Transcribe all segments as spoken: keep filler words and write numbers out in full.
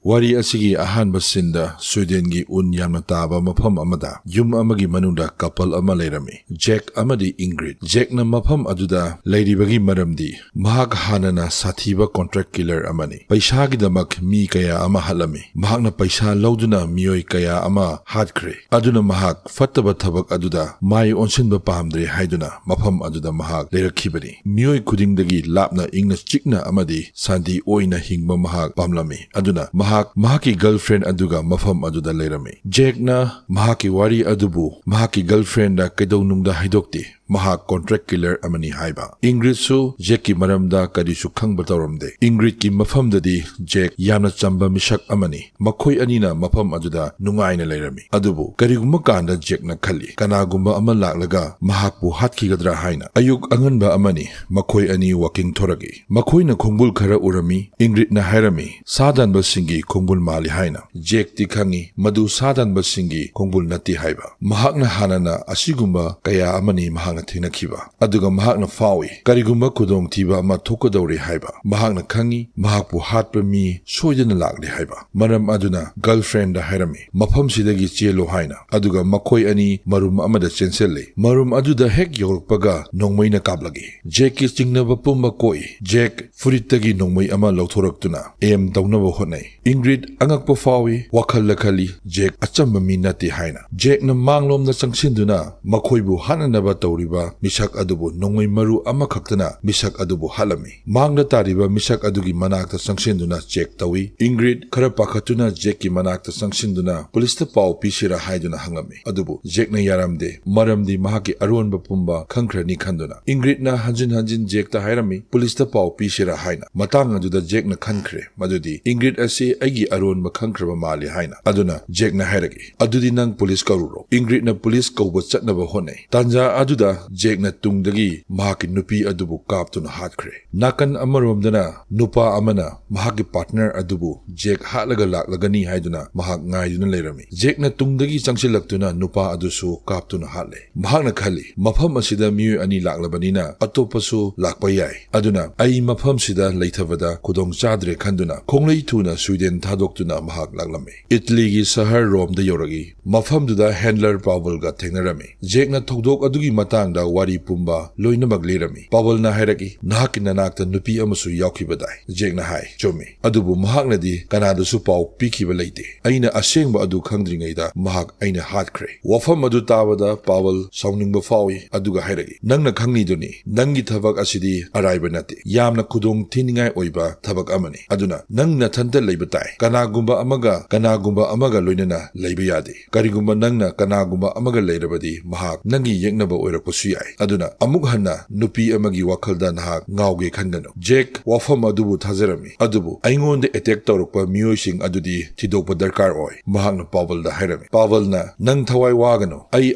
ꯋꯥꯔꯤ ꯑꯁꯤꯒꯤ ꯑꯍꯥꯟꯕ ꯁꯤꯟꯗ ꯁ꯭ꯋꯤꯗꯦꯟꯒꯤ ꯎꯟ ꯌꯥꯝꯅ ꯇꯥꯕ ꯃꯐꯝ ꯑꯃꯗ ꯌꯨꯝ ꯑꯃꯒꯤ ꯃꯅꯨꯡꯗ ꯀꯄꯜ ꯑꯃ ꯂꯩꯔꯝꯃꯤ, ꯖꯦꯛ ꯑꯃꯗꯤ ꯏꯪꯒ꯭ꯔꯤꯠ꯫ ꯖꯦꯛꯅ ꯃꯐꯝ ꯑꯗꯨꯗ ꯂꯩꯔꯤꯕꯒꯤ ꯃꯔꯝꯗꯤ ꯃꯍꯥꯛ ꯍꯥꯟꯅꯅ ꯁꯥꯊꯤꯕ ꯀꯣꯟꯇ꯭ꯔꯦꯛ ꯀꯤꯂꯔ ꯑꯃꯅꯤ꯫ ꯄꯩꯁꯥꯒꯤꯗꯃꯛ ꯃꯤ ꯀꯌꯥ ꯑꯃ ꯍꯥꯠꯂꯝꯃꯤ꯫ ꯃꯍꯥꯛꯅ ꯄꯩꯁꯥ ꯂꯧꯗꯨꯅ ꯃꯤꯑꯣꯏ ꯀꯌꯥ ꯑꯃ ꯍꯥꯠꯈ꯭ꯔꯦ꯫ ꯑꯗꯨꯅ ꯃꯍꯥꯛ ꯐꯠꯇꯕ ꯊꯕꯛ ꯑꯗꯨꯗ ꯃꯥꯏ ꯑꯣꯟꯁꯤꯟꯕ ꯄꯥꯝꯗ꯭ꯔꯦ ꯍꯥꯏꯗꯨꯅ ꯃꯐꯝ ꯑꯗꯨꯗ ꯃꯍꯥꯛ ꯂꯩꯔꯛꯈꯤꯕꯅꯤ꯫ ꯃꯤꯑꯣꯏ ꯈꯨꯗꯤꯡꯗꯒꯤ ꯂꯥꯞꯅ ꯏꯪꯅ ꯆꯤꯛꯅ ꯑꯃꯗꯤ ꯁꯥꯟꯇꯤ ꯑꯣꯏꯅ ꯍꯤꯡꯕ ꯃꯍꯥꯛ ꯄꯥꯝꯂꯝꯃꯤ꯫ ꯑꯗꯨꯅ ꯃꯍꯥꯛ ꯃꯍꯥꯛꯀꯤ ꯒꯔꯜꯐ꯭ꯔꯦꯟ ꯑꯗꯨꯒ ꯃꯐꯝ ꯑꯗꯨꯗ ꯂꯩꯔꯝꯃꯤ꯫ ꯖꯦꯛꯅ ꯃꯍꯥꯛꯀꯤ ꯋꯥꯔꯤ ꯑꯗꯨꯕꯨ ꯃꯍꯥꯛꯀꯤ ꯒꯔꯜꯐ꯭ꯔꯦꯟꯗ ꯀꯩꯗꯧꯅꯨꯡꯗ ꯍꯥꯏꯗꯣꯛꯇꯦ꯫ ꯃꯍꯥꯛ ꯀꯣꯟꯇ꯭ꯔꯦꯛ ꯀꯤꯂꯔ ꯑꯃꯅꯤ ꯍꯥꯏꯕ꯫ ꯏꯪꯒ꯭ꯔꯤꯠꯁꯨ ꯖꯦꯛꯀꯤ ꯃꯔꯝꯗ ꯀꯔꯤꯁꯨ ꯈꯪꯕ ꯇꯧꯔꯝꯗꯦ꯫ ꯏꯪꯒ꯭ꯔꯤꯠꯀꯤ ꯃꯐꯝꯗꯗꯤ ꯖꯦꯛ ꯌꯥꯝꯅ ꯆꯝꯕ ꯃꯤꯁꯛ ꯑꯃꯅꯤ꯫ ꯃꯈꯣꯏ ꯑꯅꯤꯅ ꯃꯐꯝ ꯑꯗꯨꯗ ꯅꯨꯡꯉꯥꯏꯅ ꯂꯩꯔꯝꯃꯤ꯫ ꯑꯗꯨꯕꯨ ꯀꯔꯤꯒꯨꯝꯕ ꯀꯥꯟꯗ ꯖꯦꯛꯅ ꯈꯜꯂꯤ, ꯀꯅꯥꯒꯨꯝꯕ ꯑꯃ ꯂꯥꯛꯂꯒ ꯃꯍꯥꯛꯄꯨ ꯍꯥꯠꯈꯤꯒꯗ꯭ꯔꯥ ꯍꯥꯏꯅ꯫ ꯑꯌꯨꯛ ꯑꯉꯟꯕ ꯑꯃꯅꯤ꯫ ꯃꯈꯣꯏ ꯑꯅꯤ ꯋꯥꯀꯤꯡ ꯊꯣꯔꯛꯏ꯫ ꯃꯈꯣꯏꯅ ꯈꯣꯡꯒꯨꯜ ꯈꯔ ꯎꯔꯝꯃꯤ꯫ ꯏꯪꯒ꯭ꯔꯤꯠꯅ ꯍꯥꯏꯔꯝꯃꯤ, "ꯁꯥ ꯇꯥꯟꯕꯁꯤꯡꯒꯤ ꯈꯣꯡꯒꯨꯜ ꯃꯥꯜꯂꯤ" ꯍꯥꯏꯅ꯫ ꯖꯦꯛꯇꯤ ꯈꯪꯏ ꯃꯗꯨ ꯁꯥ ꯇꯥꯟꯕꯁꯤꯡꯒꯤ ꯈꯣꯡꯒꯨꯜ ꯅꯠꯇꯦ ꯍꯥꯏꯕ꯫ ꯃꯍꯥꯛꯅ ꯍꯥꯟꯅꯅ ꯑꯁꯤꯒꯨꯝꯕ ꯀꯌꯥ ꯑꯃꯅꯤ ꯃꯍꯥꯛꯅ ꯊꯦꯡꯅꯈꯤꯕ꯫ ꯑꯗꯨꯒ ꯃꯍꯥꯛꯅ ꯐꯥꯎꯏ, ꯀꯔꯤꯒꯨꯝꯕ ꯈꯨꯗꯣꯡꯊꯤꯕ ꯑꯃ ꯊꯣꯛꯀꯗꯧꯔꯦ ꯍꯥꯏꯕ꯫ ꯃꯍꯥꯛꯅ ꯈꯪꯏ ꯃꯍꯥꯛꯄꯨ ꯍꯥꯠꯄ ꯃꯤ ꯁꯣꯏꯗꯅ ꯂꯥꯛꯂꯦ ꯍꯥꯏꯕ꯫ ꯃꯔꯝ ꯑꯗꯨꯅ ꯒꯔꯜꯐ꯭ꯔꯦꯟꯗ ꯍꯥꯏꯔꯝꯃꯤ, "ꯃꯐꯝꯁꯤꯗꯒꯤ ꯆꯦꯜꯂꯣ" ꯍꯥꯏꯅ꯫ ꯑꯗꯨꯒ ꯃꯈꯣꯏ ꯑꯅꯤ ꯃꯔꯨꯝ ꯑꯃꯗ ꯆꯦꯟꯁꯤꯜꯂꯤ꯫ ꯃꯔꯨꯝ ꯑꯗꯨꯗ ꯍꯦꯛ ꯌꯧꯔꯛꯄꯒ ꯅꯣꯡꯃꯩꯅ ꯀꯥꯞꯂꯛꯏ꯫ ꯖꯦꯛꯀꯤ ꯆꯤꯡꯅꯕ ꯄꯨꯝꯕ ꯀꯣꯛꯏ꯫ ꯖꯦꯛ ꯐꯨꯔꯤꯠꯇꯒꯤ ꯅꯣꯡꯃꯩ ꯑꯃ ꯂꯧꯊꯣꯔꯛꯇꯨꯅ ꯑꯦꯝ ꯇꯧꯅꯕ ꯍꯣꯠꯅꯩ꯫ ꯏꯪꯒ꯭ꯔꯤꯠ ꯑꯉꯛꯄ ꯐꯥꯎꯏ, ꯋꯥꯈꯜꯗ ꯈꯜꯂꯤ, ꯖꯦꯛ ꯑꯆꯝꯕ ꯃꯤ ꯅꯠꯇꯦ ꯍꯥꯏꯅ꯫ ꯖꯦꯛꯅ ꯃꯥꯡꯂꯣꯝꯗ ꯆꯪꯁꯤꯟꯗꯨꯅ ꯃꯈꯣꯏꯕꯨ ꯍꯥꯠꯅꯅꯕ ꯇꯧꯔꯤꯕ ꯃꯤꯁꯛ ꯑꯗꯨꯕꯨ ꯅꯣꯡꯃꯩ ꯃꯔꯨ ꯑꯃꯈꯛꯇꯅ ꯃꯤꯁꯛ ꯑꯗꯨꯕꯨ ꯍꯥꯠꯂꯝꯃꯤ꯫ ꯃꯥꯡꯗ ꯇꯥꯔꯤꯕ ꯃꯤꯁꯛ ꯑꯗꯨꯒꯤ ꯃꯅꯥꯛꯇ ꯆꯪꯁꯤꯟꯗꯨꯅ ꯆꯦꯛ ꯇꯧꯏ꯫ ꯏꯪꯒ꯭ꯔꯤꯠ ꯈꯔ ꯄꯥꯈꯠꯇꯨꯅ ꯖꯦꯛꯀꯤ ꯃꯅꯥꯛꯇ ꯆꯪꯁꯤꯟꯗꯨꯅ ꯄꯨꯂꯤꯁꯇ ꯄꯥꯎ ꯄꯤꯁꯤꯔꯥ ꯍꯥꯏꯗꯨꯅ ꯍꯪꯉꯝꯃꯤ꯫ ꯑꯗꯨꯕꯨ ꯖꯦꯛꯅ ꯌꯥꯔꯝꯗꯦ, ꯃꯔꯝꯗꯤ ꯃꯍꯥꯛꯀꯤ ꯑꯔꯣꯟꯕ ꯄꯨꯝꯕ ꯈꯪꯈ꯭ꯔꯅꯤ ꯈꯟꯗꯨꯅ꯫ ꯏꯪꯒ꯭ꯔꯤꯠꯅ ꯍꯟꯖꯤꯟ ꯍꯟꯖꯤꯟ ꯖꯦꯛꯇ ꯍꯥꯏꯔꯝꯃꯤ, "ꯄꯨꯂꯤꯁꯇ ꯄꯥꯎ ꯄꯤꯁꯤꯔꯥ?" ꯍꯥꯏꯅ꯫ ꯃꯇꯥꯡ ꯑꯗꯨꯗ ꯖꯦꯛꯅ ꯈꯟꯈ꯭ꯔꯦ ꯃꯗꯨꯗꯤ ꯏꯪꯒ꯭ꯔꯤꯠ ꯑꯁꯤ ꯑꯩꯒꯤ ꯑꯔꯣꯟꯕ ꯈꯪꯈ꯭ꯔꯕ ꯃꯥꯜꯂꯤ ꯍꯥꯏꯅ꯫ ꯑꯗꯨꯅ ꯖꯦꯛꯅ ꯍꯥꯏꯔꯛꯏ, "ꯑꯗꯨꯗꯤ ꯅꯪ ꯄꯨꯂꯤꯁ ꯀꯧꯔꯨꯔꯣ꯫" ꯏꯪꯒ꯭ꯔꯤꯠꯅ ꯄꯨꯂꯤꯁ ꯀꯧꯕ ꯆꯠꯅꯕ ꯍꯣꯠꯅꯩ꯫ ꯇꯥꯟꯖꯥ ꯑꯗꯨꯗ ꯖꯦꯛꯅ ꯇꯨꯡꯗꯒꯤ ꯃꯍꯥꯛꯀꯤ ꯅꯨꯄꯤ ꯑꯗꯨꯕꯨ ꯀꯥꯞꯇꯨꯅ ꯍꯥꯠꯈ꯭ꯔꯦ꯫ ꯅꯥꯀꯟ ꯑꯃꯔꯣꯝꯗꯅ ꯅꯨꯄꯥ ꯑꯃꯅ ꯃꯍꯥꯛꯀꯤ ꯄꯥꯔꯠꯅꯔ ꯑꯗꯨꯕꯨ ꯖꯦꯛ ꯍꯥꯠꯂꯒ ꯂꯥꯛꯂꯒꯅꯤ ꯍꯥꯏꯗꯨꯅ ꯃꯍꯥꯛ ꯉꯥꯏꯗꯨꯅ ꯂꯩꯔꯝꯃꯤ꯫ ꯖꯦꯛꯅ ꯇꯨꯡꯗꯒꯤ ꯆꯪꯁꯤꯜꯂꯛꯇꯨꯅ ꯅꯨꯄꯥ ꯑꯗꯨꯁꯨ ꯀꯥꯞꯇꯨꯅ ꯍꯥꯠꯂꯦ꯫ ꯃꯍꯥꯛꯅ ꯈꯜꯂꯤ, "ꯃꯐꯝ ꯑꯁꯤꯗ ꯃꯤꯑꯣꯏ ꯑꯅꯤ ꯂꯥꯛꯂꯕꯅꯤꯅ ꯑꯇꯣꯞꯄꯁꯨ ꯂꯥꯛꯄ ꯌꯥꯏ, ꯑꯗꯨꯅ ꯑꯩ ꯃꯐꯝꯁꯤꯗ ꯂꯩꯊꯕꯗ ꯈꯨꯗꯣꯡ ꯆꯥꯗ꯭ꯔꯦ" ꯈꯟꯗꯨꯅ ꯈꯣꯡꯂꯩ ꯊꯨꯅ ꯁ꯭ꯋꯤꯗꯦꯟ ꯊꯥꯗꯣꯛꯇꯨꯅ ꯃꯍꯥꯛ ꯂꯥꯛꯂꯝꯃꯤ꯫ ꯏꯇꯂꯤꯒꯤ ꯁꯍꯔ ꯔꯣꯝꯗ ꯌꯧꯔꯛꯏ꯫ ꯃꯐꯝꯗꯨꯗ ꯍꯦꯟꯗꯂꯔ ꯄꯥꯎꯕꯜꯒ ꯊꯦꯡꯅꯔꯝꯃꯤ꯫ ꯖꯦꯛꯅ ꯊꯧꯗꯣꯛ ꯑꯗꯨꯒꯤ ꯃꯇꯥꯡꯗ ꯋꯥꯔꯤ ꯄꯨꯝꯕ ꯂꯣꯏꯅꯃꯛ ꯂꯤꯔꯝꯃꯤ꯫ ꯄꯥꯎꯕꯜꯅ ꯍꯥꯏꯔꯛꯏ, "ꯅꯍꯥꯛꯀꯤ ꯅꯅꯥꯛꯇ ꯅꯨꯄꯤ ꯑꯃꯁꯨ ꯌꯥꯎꯈꯤꯕꯗꯥꯏ?" ꯖꯦꯛꯅ ꯍꯥꯏ, "ꯆꯨꯝꯃꯤ, ꯑꯗꯨꯕꯨ ꯃꯍꯥꯛꯅꯗꯤ ꯀꯅꯥꯗꯁꯨ ꯄꯥꯎ ꯄꯤꯈꯤꯕ ꯂꯩꯇꯦ꯫ ꯑꯩꯅ ꯑꯁꯦꯡꯕ ꯑꯗꯨ ꯈꯪꯗ꯭ꯔꯤꯉꯩꯗ ꯃꯍꯥꯛ ꯑꯩꯅ ꯍꯥꯠꯈ꯭ꯔꯦ꯫" ꯋꯥꯐꯝ ꯑꯗꯨ ꯇꯥꯕꯗ ꯄꯥꯎꯕꯜ ꯁꯥꯎꯅꯤꯡꯕ ꯐꯥꯎꯏ, ꯑꯗꯨꯒ ꯍꯥꯏꯔꯛꯏ, "ꯅꯪꯅ ꯈꯪꯂꯤꯗꯨꯅꯤ, ꯅꯪꯒꯤ ꯊꯕꯛ ꯑꯁꯤꯗꯤ ꯑꯔꯥꯏꯕ ꯅꯠꯇꯦ꯫ ꯌꯥꯝꯅ ꯈꯨꯗꯣꯡ ꯊꯤꯅꯤꯡꯉꯥꯏ ꯑꯣꯏꯕ ꯊꯕꯛ ꯑꯃꯅꯤ꯫ ꯑꯗꯨꯅ ꯅꯪ ꯅꯊꯟꯇ ꯂꯩꯕ ꯇꯥꯏ꯫ ꯀꯅꯥꯒꯨꯝꯕ ꯑꯃꯒ, ꯀꯅꯥꯒꯨꯝꯕ ꯑꯃꯒ ꯂꯣꯏꯅꯅ ꯂꯩꯕ ꯌꯥꯗꯦ꯫ ꯀꯔꯤꯒꯨꯝꯕ ꯅꯪꯅ ꯀꯅꯥꯒꯨꯝꯕ ꯑꯃꯒ ꯂꯩꯔꯕꯗꯤ ꯃꯍꯥꯛ ꯅꯪꯒꯤ ꯌꯦꯛꯅꯕ ꯑꯣꯏꯔꯛꯄꯁꯨ ꯌꯥꯏ꯫ ꯑꯗꯨꯅ ꯑꯃꯨꯛ ꯍꯟꯅ ꯅꯨꯄꯤ ꯑꯃꯒꯤ ꯋꯥꯈꯜꯗ ꯅꯍꯥꯛ ꯉꯥꯎꯒꯦ ꯈꯟꯒꯅꯨ꯫" ꯖꯦꯛ ꯋꯥꯐꯝ ꯑꯗꯨꯕꯨ ꯊꯥꯖꯔꯝꯃꯤ, ꯑꯗꯨꯕꯨ "ꯑꯩꯉꯣꯟꯗ ꯑꯦꯇꯦꯛ ꯇꯧꯔꯛꯄ ꯃꯤꯑꯣꯏꯁꯤꯡ ꯑꯗꯨꯗꯤ ꯊꯤꯗꯣꯛꯄ ꯗꯔꯀꯥꯔ ꯑꯣꯏ", ꯃꯍꯥꯛꯅ ꯄꯥꯎꯕꯜꯗ ꯍꯥꯏꯔꯝꯃꯤ꯫ ꯄꯥꯎꯕꯜꯅ, "ꯅꯪ ꯊꯋꯥꯏ ꯋꯥꯒꯅꯨ, ꯑꯩ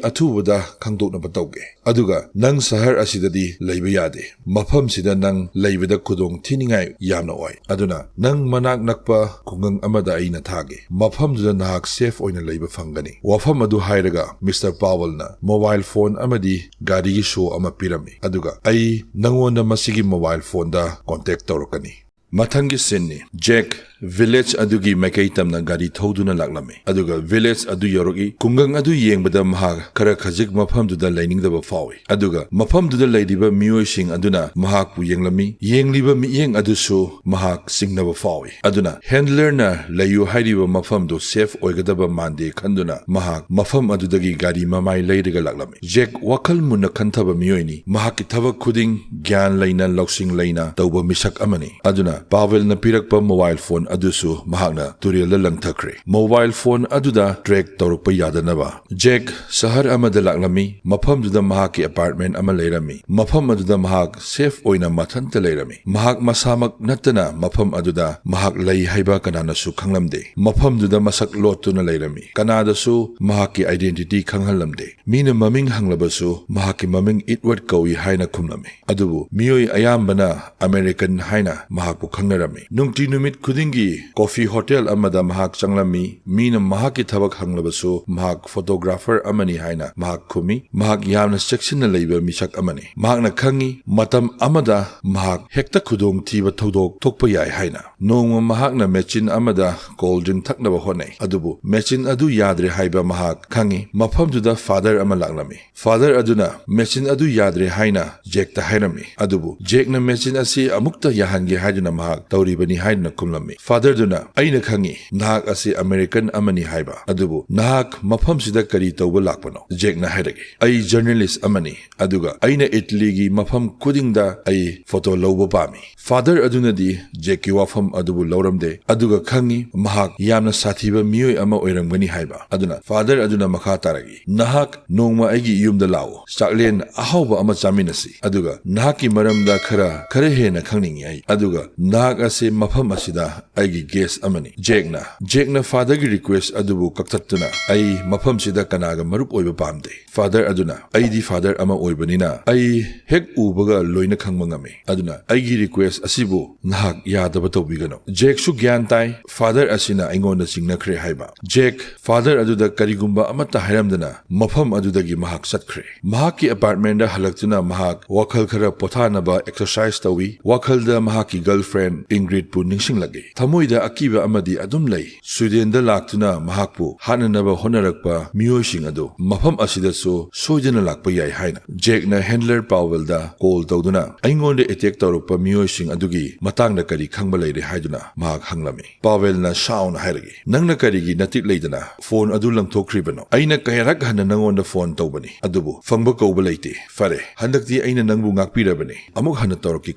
ꯑꯊꯨꯕꯗ ꯈꯪꯗꯣꯛꯅꯕ ꯇꯧꯒꯦ꯫ ꯑꯗꯨꯒ ꯅꯪ ꯁꯍꯔ ꯑꯁꯤꯗꯗꯤ ꯂꯩꯕ ꯌꯥꯗꯦ꯫ ꯃꯐꯝꯁꯤꯗ ꯅꯪ ꯂꯩꯕꯗ ꯈꯨꯗꯣꯡ ꯊꯤꯅꯤꯡꯉꯥꯏ ꯌꯥꯝꯅ ꯑꯣꯏ꯫ ꯑꯗꯨꯅ ꯅꯪ ꯃꯅꯥꯛ ꯅꯛꯄ ꯈꯨꯡꯒꯪ ꯑꯃꯗ ꯑꯩꯅ ꯊꯥꯒꯦ꯫ ꯃꯐꯝꯗꯨꯗ ꯅꯍꯥꯛ ꯁꯦꯐ ꯑꯣꯏꯅ ꯂꯩꯕ ꯐꯪꯒꯅꯤ꯫" ꯋꯥꯐꯝ ꯑꯗꯨ ꯍꯥꯏꯔꯒ ꯃꯤꯁꯇꯔ ꯄꯥꯎꯕꯜꯅ ꯃꯣꯕꯥꯏꯜ ꯐꯣꯟ ꯑꯃꯗꯤ ꯒꯥꯔꯤꯒꯤ ꯁꯣ ꯑꯃ ꯄꯤꯔꯝꯃꯤ꯫ ꯑꯗꯨꯒ, "ꯑꯩ ꯅꯪꯉꯣꯟꯗ ꯃꯁꯤꯒꯤ ꯃꯣꯕꯥꯏꯜ ꯐꯣꯟꯗ ꯀꯣꯟꯇꯦꯛ ꯇꯧꯔꯛꯀꯅꯤ꯫" ꯃꯊꯪꯒꯤ ꯁꯤꯟꯅꯤ꯫ ꯖꯦꯛ ꯚꯤꯂꯦꯖ ꯑꯗꯨꯒꯤ ꯃꯥꯏꯀꯩ ꯇꯝꯅ ꯒꯥꯔꯤ ꯊꯧꯗꯨꯅ ꯂꯥꯛꯂꯝꯃꯤ꯫ ꯑꯗꯨꯒ ꯚꯤꯂꯦꯖ ꯑꯗꯨ ꯌꯧꯔꯛꯏ꯫ ꯈꯨꯡꯒꯪ ꯑꯗꯨ ꯌꯦꯡꯕꯗ ꯃꯍꯥꯛ ꯈꯔ ꯈꯖꯤꯛ ꯃꯐꯝꯗꯨꯗ ꯂꯩꯅꯤꯡꯗꯕ ꯐꯥꯎꯏ꯫ ꯑꯗꯨꯒ ꯃꯐꯝꯗꯨꯗ ꯂꯩꯔꯤꯕ ꯃꯤꯑꯣꯏꯁꯤꯡ ꯑꯗꯨꯅ ꯃꯍꯥꯛꯄꯨ ꯌꯦꯡꯂꯝꯃꯤ꯫ ꯌꯦꯡꯂꯤꯕ ꯃꯤꯠꯌꯦꯡ ꯑꯗꯨꯁꯨ ꯃꯍꯥꯛ ꯆꯤꯡꯅꯕ ꯐꯥꯎꯏ꯫ ꯑꯗꯨꯅ ꯍꯦꯟꯗꯂꯔꯅ ꯂꯩꯌꯨ ꯍꯥꯏꯔꯤꯕ ꯃꯐꯝꯗꯨ ꯁꯦꯐ ꯑꯣꯏꯒꯗꯕ ꯃꯥꯟꯗꯦ ꯈꯟꯗꯨꯅ ꯃꯍꯥꯛ ꯃꯐꯝ ꯑꯗꯨꯗꯒꯤ ꯒꯥꯔꯤ ꯃꯃꯥꯏ ꯂꯩꯔꯒ ꯂꯥꯛꯂꯝꯃꯤ꯫ ꯖꯦꯛ ꯋꯥꯈꯜ ꯃꯨꯟꯅ ꯈꯟꯊꯕ ꯃꯤꯑꯣꯏꯅꯤ꯫ ꯃꯍꯥꯛꯀꯤ ꯊꯕꯛ ꯈꯨꯗꯤꯡ ꯒ꯭ꯌꯥꯟ ꯂꯩꯅ, ꯂꯧꯁꯤꯡ ꯂꯩꯅ ꯇꯧꯕ ꯃꯤꯁꯛ ꯑꯃꯅꯤ꯫ ꯑꯗꯨꯅ ꯄꯥꯚꯦꯜꯅ ꯄꯤꯔꯛꯄ ꯃꯣꯕꯥꯏꯜ ꯐꯣꯟ ꯑꯗꯨꯁꯨ ꯃꯍꯥꯛꯅ ꯇꯨꯔꯦꯜꯗ ꯂꯪꯊꯈ꯭ꯔꯦ꯫ ꯃꯣꯕꯥꯏꯜ ꯐꯣꯟ ꯑꯗꯨꯗ ꯇ꯭ꯔꯦꯛ ꯇꯧꯔꯛꯄ ꯌꯥꯗꯅꯕ꯫ ꯖꯦꯛ ꯁꯍꯔ ꯑꯃꯗ ꯂꯥꯛꯂꯝꯃꯤ꯫ ꯃꯐꯝꯗꯨꯗ ꯃꯍꯥꯛꯀꯤ ꯑꯦꯄꯥꯔꯠꯃꯦꯟ ꯑꯃ ꯂꯩꯔꯝꯃꯤ꯫ ꯃꯐꯝ ꯑꯗꯨꯗ ꯃꯍꯥꯛ ꯁꯦꯐ ꯑꯣꯏꯅ ꯃꯊꯟꯇ ꯂꯩꯔꯝꯃꯤ꯫ ꯃꯍꯥꯛ ꯃꯁꯥꯃꯛ ꯅꯠꯇꯅ ꯃꯐꯝ ꯑꯗꯨꯗ ꯃꯍꯥꯛ ꯂꯩ ꯍꯥꯏꯕ ꯀꯅꯥꯅꯁꯨ ꯈꯪꯂꯝꯗꯦ꯫ ꯃꯐꯝꯗꯨꯗ ꯃꯁꯛ ꯂꯣꯠꯇꯨꯅ ꯂꯩꯔꯝꯃꯤ꯫ ꯀꯅꯥꯗꯁꯨ ꯃꯍꯥꯛꯀꯤ ꯑꯥꯏꯗꯦꯟꯇꯤꯇꯤ ꯈꯪꯍꯜꯂꯝꯗꯦ꯫ ꯃꯤꯅ ꯃꯃꯤꯡ ꯍꯪꯂꯕꯁꯨ ꯃꯍꯥꯛꯀꯤ ꯃꯃꯤꯡ ꯏꯗꯋꯥꯔꯗ ꯀꯧꯏ ꯍꯥꯏꯅ ꯈꯨꯝꯂꯝꯃꯤ꯫ ꯑꯗꯨꯕꯨ ꯃꯤꯑꯣꯏ ꯑꯌꯥꯝꯕꯅ ꯑꯃꯦꯔꯤꯀꯟ ꯍꯥꯏꯅ ꯃꯍꯥꯛꯄꯨ ꯈꯪꯅꯔꯝꯃꯤ꯫ ꯅꯨꯡꯇꯤ ꯅꯨꯃꯤꯠ ꯈꯨꯗꯤꯡꯒꯤ ꯀꯣꯐꯤ ꯍꯣꯇꯦꯜ ꯑꯃꯗ ꯃꯍꯥꯛ ꯆꯪꯂꯝꯃꯤ꯫ ꯃꯤꯅ ꯃꯍꯥꯛꯀꯤ ꯊꯕꯛ ꯍꯪꯂꯕꯁꯨ ꯃꯍꯥꯛ ꯐꯣꯇꯣꯒ꯭ꯔꯥꯐꯔ ꯑꯃꯅꯤ ꯍꯥꯏꯅ ꯃꯍꯥꯛ ꯈꯨꯝꯃꯤ꯫ ꯃꯍꯥꯛ ꯌꯥꯝꯅ ꯆꯦꯛꯁꯤꯟꯅ ꯂꯩꯕ ꯃꯤꯁꯛ ꯑꯃꯅꯤ꯫ ꯃꯍꯥꯛꯅ ꯈꯪꯏ ꯃꯇꯝ ꯑꯃꯗ ꯃꯍꯥꯛ ꯍꯦꯛꯇ ꯈꯨꯗꯣꯡꯊꯤꯕ ꯊꯧꯗꯣꯛ ꯊꯣꯛꯄ ꯌꯥꯏ ꯍꯥꯏꯅ꯫ ꯅꯣꯡꯃ ꯃꯍꯥꯛꯅ ꯃꯦꯆꯤꯟ ꯑꯃꯗ ꯀꯣꯜ ꯗ꯭ꯔꯤꯡ ꯊꯛꯅꯕ ꯍꯣꯠꯅꯩ, ꯑꯗꯨꯕꯨ ꯃꯦꯆꯤꯟ ꯑꯗꯨ ꯌꯥꯗ꯭ꯔꯦ ꯍꯥꯏꯕ ꯃꯍꯥꯛ ꯈꯪꯏ꯫ ꯃꯐꯝꯗꯨꯗ ꯐꯥꯗꯔ ꯑꯃ ꯂꯥꯛꯂꯝꯃꯤ꯫ ꯐꯥꯗꯔ ꯑꯗꯨꯅ ꯃꯦꯆꯤꯟ ꯑꯗꯨ ꯌꯥꯗ꯭ꯔꯦ ꯍꯥꯏꯅ ꯖꯦꯛꯇ ꯍꯥꯏꯔꯝꯃꯤ, ꯑꯗꯨꯕꯨ ꯖꯦꯛꯅ ꯃꯦꯆꯤꯟ ꯑꯁꯤ ꯑꯃꯨꯛꯇ ꯌꯥꯍꯟꯒꯦ ꯍꯥꯏꯗꯨꯅ ꯃꯍꯥꯛ ꯇꯧꯔꯤꯕꯅꯤ ꯍꯥꯏꯗꯨꯅ ꯈꯨꯝꯂꯝꯃꯤ꯫ ꯐꯥꯗꯔꯗꯨꯅ, "ꯑꯩꯅ ꯈꯪꯏ ꯅꯍꯥꯛ ꯑꯁꯤ ꯑꯃꯦꯔꯤꯀꯟ ꯑꯃꯅꯤ ꯍꯥꯏꯕ, ꯑꯗꯨꯕꯨ ꯅꯍꯥꯛ ꯃꯐꯝꯁꯤꯗ ꯀꯔꯤ ꯇꯧꯕ ꯂꯥꯛꯄꯅꯣ?" ꯖꯦꯛꯅ ꯍꯥꯏꯔꯛꯏ, "ꯑꯩ ꯖꯔꯅꯦꯂꯤꯁ ꯑꯃꯅꯤ, ꯑꯗꯨꯒ ꯑꯩꯅ ꯏꯇꯂꯤꯒꯤ ꯃꯐꯝ ꯈꯨꯗꯤꯡꯗ ꯑꯩ ꯐꯣꯇꯣ ꯂꯧꯕ ꯄꯥꯝꯃꯤ꯫" ꯐꯥꯗꯔ ꯑꯗꯨꯅꯗꯤ ꯖꯦꯛꯀꯤ ꯋꯥꯐꯝ ꯑꯗꯨꯕꯨ ꯂꯧꯔꯝꯗꯦ, ꯑꯗꯨꯒ ꯈꯪꯏ ꯃꯍꯥꯛ ꯌꯥꯝꯅ ꯁꯥꯊꯤꯕ ꯃꯤꯑꯣꯏ ꯑꯃ ꯑꯣꯏꯔꯝꯒꯅꯤ ꯍꯥꯏꯕ꯫ ꯑꯗꯨꯅ ꯐꯥꯗꯔ ꯑꯗꯨꯅ ꯃꯈꯥ ꯇꯥꯔꯛꯏ, "ꯅꯍꯥꯛ ꯅꯣꯡꯃ ꯑꯩꯒꯤ ꯌꯨꯝꯗ ꯂꯥꯛꯎ, ꯆꯥꯛꯂꯦꯟ ꯑꯍꯥꯎꯕ ꯑꯃ ꯆꯥꯃꯤꯟꯅꯁꯤ, ꯑꯗꯨꯒ ꯅꯍꯥꯛꯀꯤ ꯃꯔꯝꯗ ꯈꯔ, ꯈꯔ ꯍꯦꯟꯅ ꯈꯪꯅꯤꯡꯏ ꯑꯩ, ꯑꯗꯨꯒ ꯅꯍꯥꯛ ꯑꯁꯤ ꯃꯐꯝ ꯑꯁꯤꯗ ꯑꯩꯒꯤ ꯒꯦꯁ ꯑꯃꯅꯤ꯫" ꯖꯦꯛꯅ, ꯖꯦꯛꯅ ꯐꯥꯗꯔꯒꯤ ꯔꯤꯀ꯭ꯋꯦꯁ ꯑꯗꯨꯕꯨ ꯀꯛꯊꯠꯇꯨꯅ, "ꯑꯩ ꯃꯐꯝꯁꯤꯗ ꯀꯅꯥꯒ ꯃꯔꯨꯞ ꯑꯣꯏꯕ ꯄꯥꯝꯗꯦ꯫" ꯐꯥꯗꯔ ꯑꯗꯨꯅ, "ꯑꯩꯗꯤ ꯐꯥꯗꯔ ꯑꯃ ꯑꯣꯏꯕꯅꯤꯅ ꯑꯩ ꯍꯦꯛ ꯎꯕꯒ ꯂꯣꯏꯅ ꯈꯪꯕ ꯉꯝꯃꯤ, ꯑꯗꯨꯅ ꯑꯩꯒꯤ ꯔꯤꯀ꯭ꯋꯦꯁ ꯑꯁꯤꯕꯨ ꯅꯍꯥꯛ ꯌꯥꯗꯕ ꯇꯧꯕꯤꯒꯅꯨ꯫" ꯖꯦꯛꯁꯨ ꯒ꯭ꯌꯥꯟ ꯇꯥꯏ ꯐꯥꯗꯔ ꯑꯁꯤꯅ ꯑꯩꯉꯣꯟꯗ ꯆꯤꯡꯅꯈ꯭ꯔꯦ ꯍꯥꯏꯕ꯫ ꯖꯦꯛ ꯐꯥꯗꯔ ꯑꯗꯨꯗ ꯀꯔꯤꯒꯨꯝꯕ ꯑꯃꯠꯇ ꯍꯥꯏꯔꯝꯗꯅ ꯃꯐꯝ ꯑꯗꯨꯗꯒꯤ ꯃꯍꯥꯛ ꯆꯠꯈ꯭ꯔꯦ꯫ ꯃꯍꯥꯛꯀꯤ ꯑꯦꯄꯥꯔꯠꯃꯦꯟꯗ ꯍꯜꯂꯛꯇꯨꯅ ꯃꯍꯥꯛ ꯋꯥꯈꯜ ꯈꯔ ꯄꯣꯊꯥꯅꯕ ꯑꯦꯛꯁꯔꯁꯥꯏꯁ ꯇꯧꯏ꯫ ꯋꯥꯈꯜꯗ ꯃꯍꯥꯛꯀꯤ ꯒꯔꯜꯐ꯭ꯔꯦꯟ ꯏꯪꯒ꯭ꯔꯤꯗꯄꯨ ꯅꯤꯡꯁꯤꯡꯂꯛꯏ꯫ ꯊꯃꯣꯏꯗ ꯑꯀꯤꯕ ꯑꯃꯗꯤ ꯑꯗꯨꯝ ꯂꯩ꯫ ꯁ꯭ꯋꯤꯗꯦꯟꯗ ꯂꯥꯛꯇꯨꯅ ꯃꯍꯥꯛꯄꯨ ꯍꯥꯠꯅꯅꯕ ꯍꯣꯠꯅꯔꯛꯄ ꯃꯤꯑꯣꯏꯁꯤꯡ ꯑꯗꯨ ꯃꯐꯝ ꯑꯁꯤꯗꯁꯨ ꯁꯣꯏꯗꯅ ꯂꯥꯛꯄ ꯌꯥꯏ ꯍꯥꯏꯅ ꯖꯦꯛꯅ ꯍꯦꯟꯗꯂꯔ ꯄꯥꯋꯦꯜꯗ ꯀꯣꯜ ꯇꯧꯗꯨꯅ ꯑꯩꯉꯣꯟꯗ ꯑꯦꯇꯦꯛ ꯇꯧꯔꯛꯄ ꯃꯤꯑꯣꯏꯁꯤꯡ ꯑꯗꯨꯒꯤ ꯃꯇꯥꯡꯗ ꯀꯔꯤ ꯈꯪꯕ ꯂꯩꯔꯦ ꯍꯥꯏꯗꯨꯅ ꯃꯍꯥꯛ ꯍꯪꯂꯝꯃꯤ꯫ ꯄꯥꯋꯦꯜꯅ ꯁꯥꯎꯅ ꯍꯥꯏꯔꯛꯏ, "ꯅꯪꯅ ꯀꯔꯤꯒꯤ ꯅꯇꯤꯛ ꯂꯩꯗꯅ ꯐꯣꯟ ꯑꯗꯨ ꯂꯪꯊꯣꯛꯈ꯭ꯔꯤꯕꯅꯣ? ꯑꯩꯅ ꯀꯌꯥꯔꯛ ꯍꯟꯅ ꯅꯪꯉꯣꯟꯗ ꯐꯣꯟ ꯇꯧꯕꯅꯤ, ꯑꯗꯨꯕꯨ ꯐꯪꯕ ꯀꯧꯕ ꯂꯩꯇꯦ꯫ ꯐꯔꯦ, ꯍꯟꯗꯛꯇꯤ ꯑꯩꯅ ꯅꯪꯕꯨ ꯉꯥꯛꯄꯤꯔꯕꯅꯤ꯫ ꯑꯃꯨꯛ ꯍꯟꯅ ꯇꯧꯔꯛꯀꯦ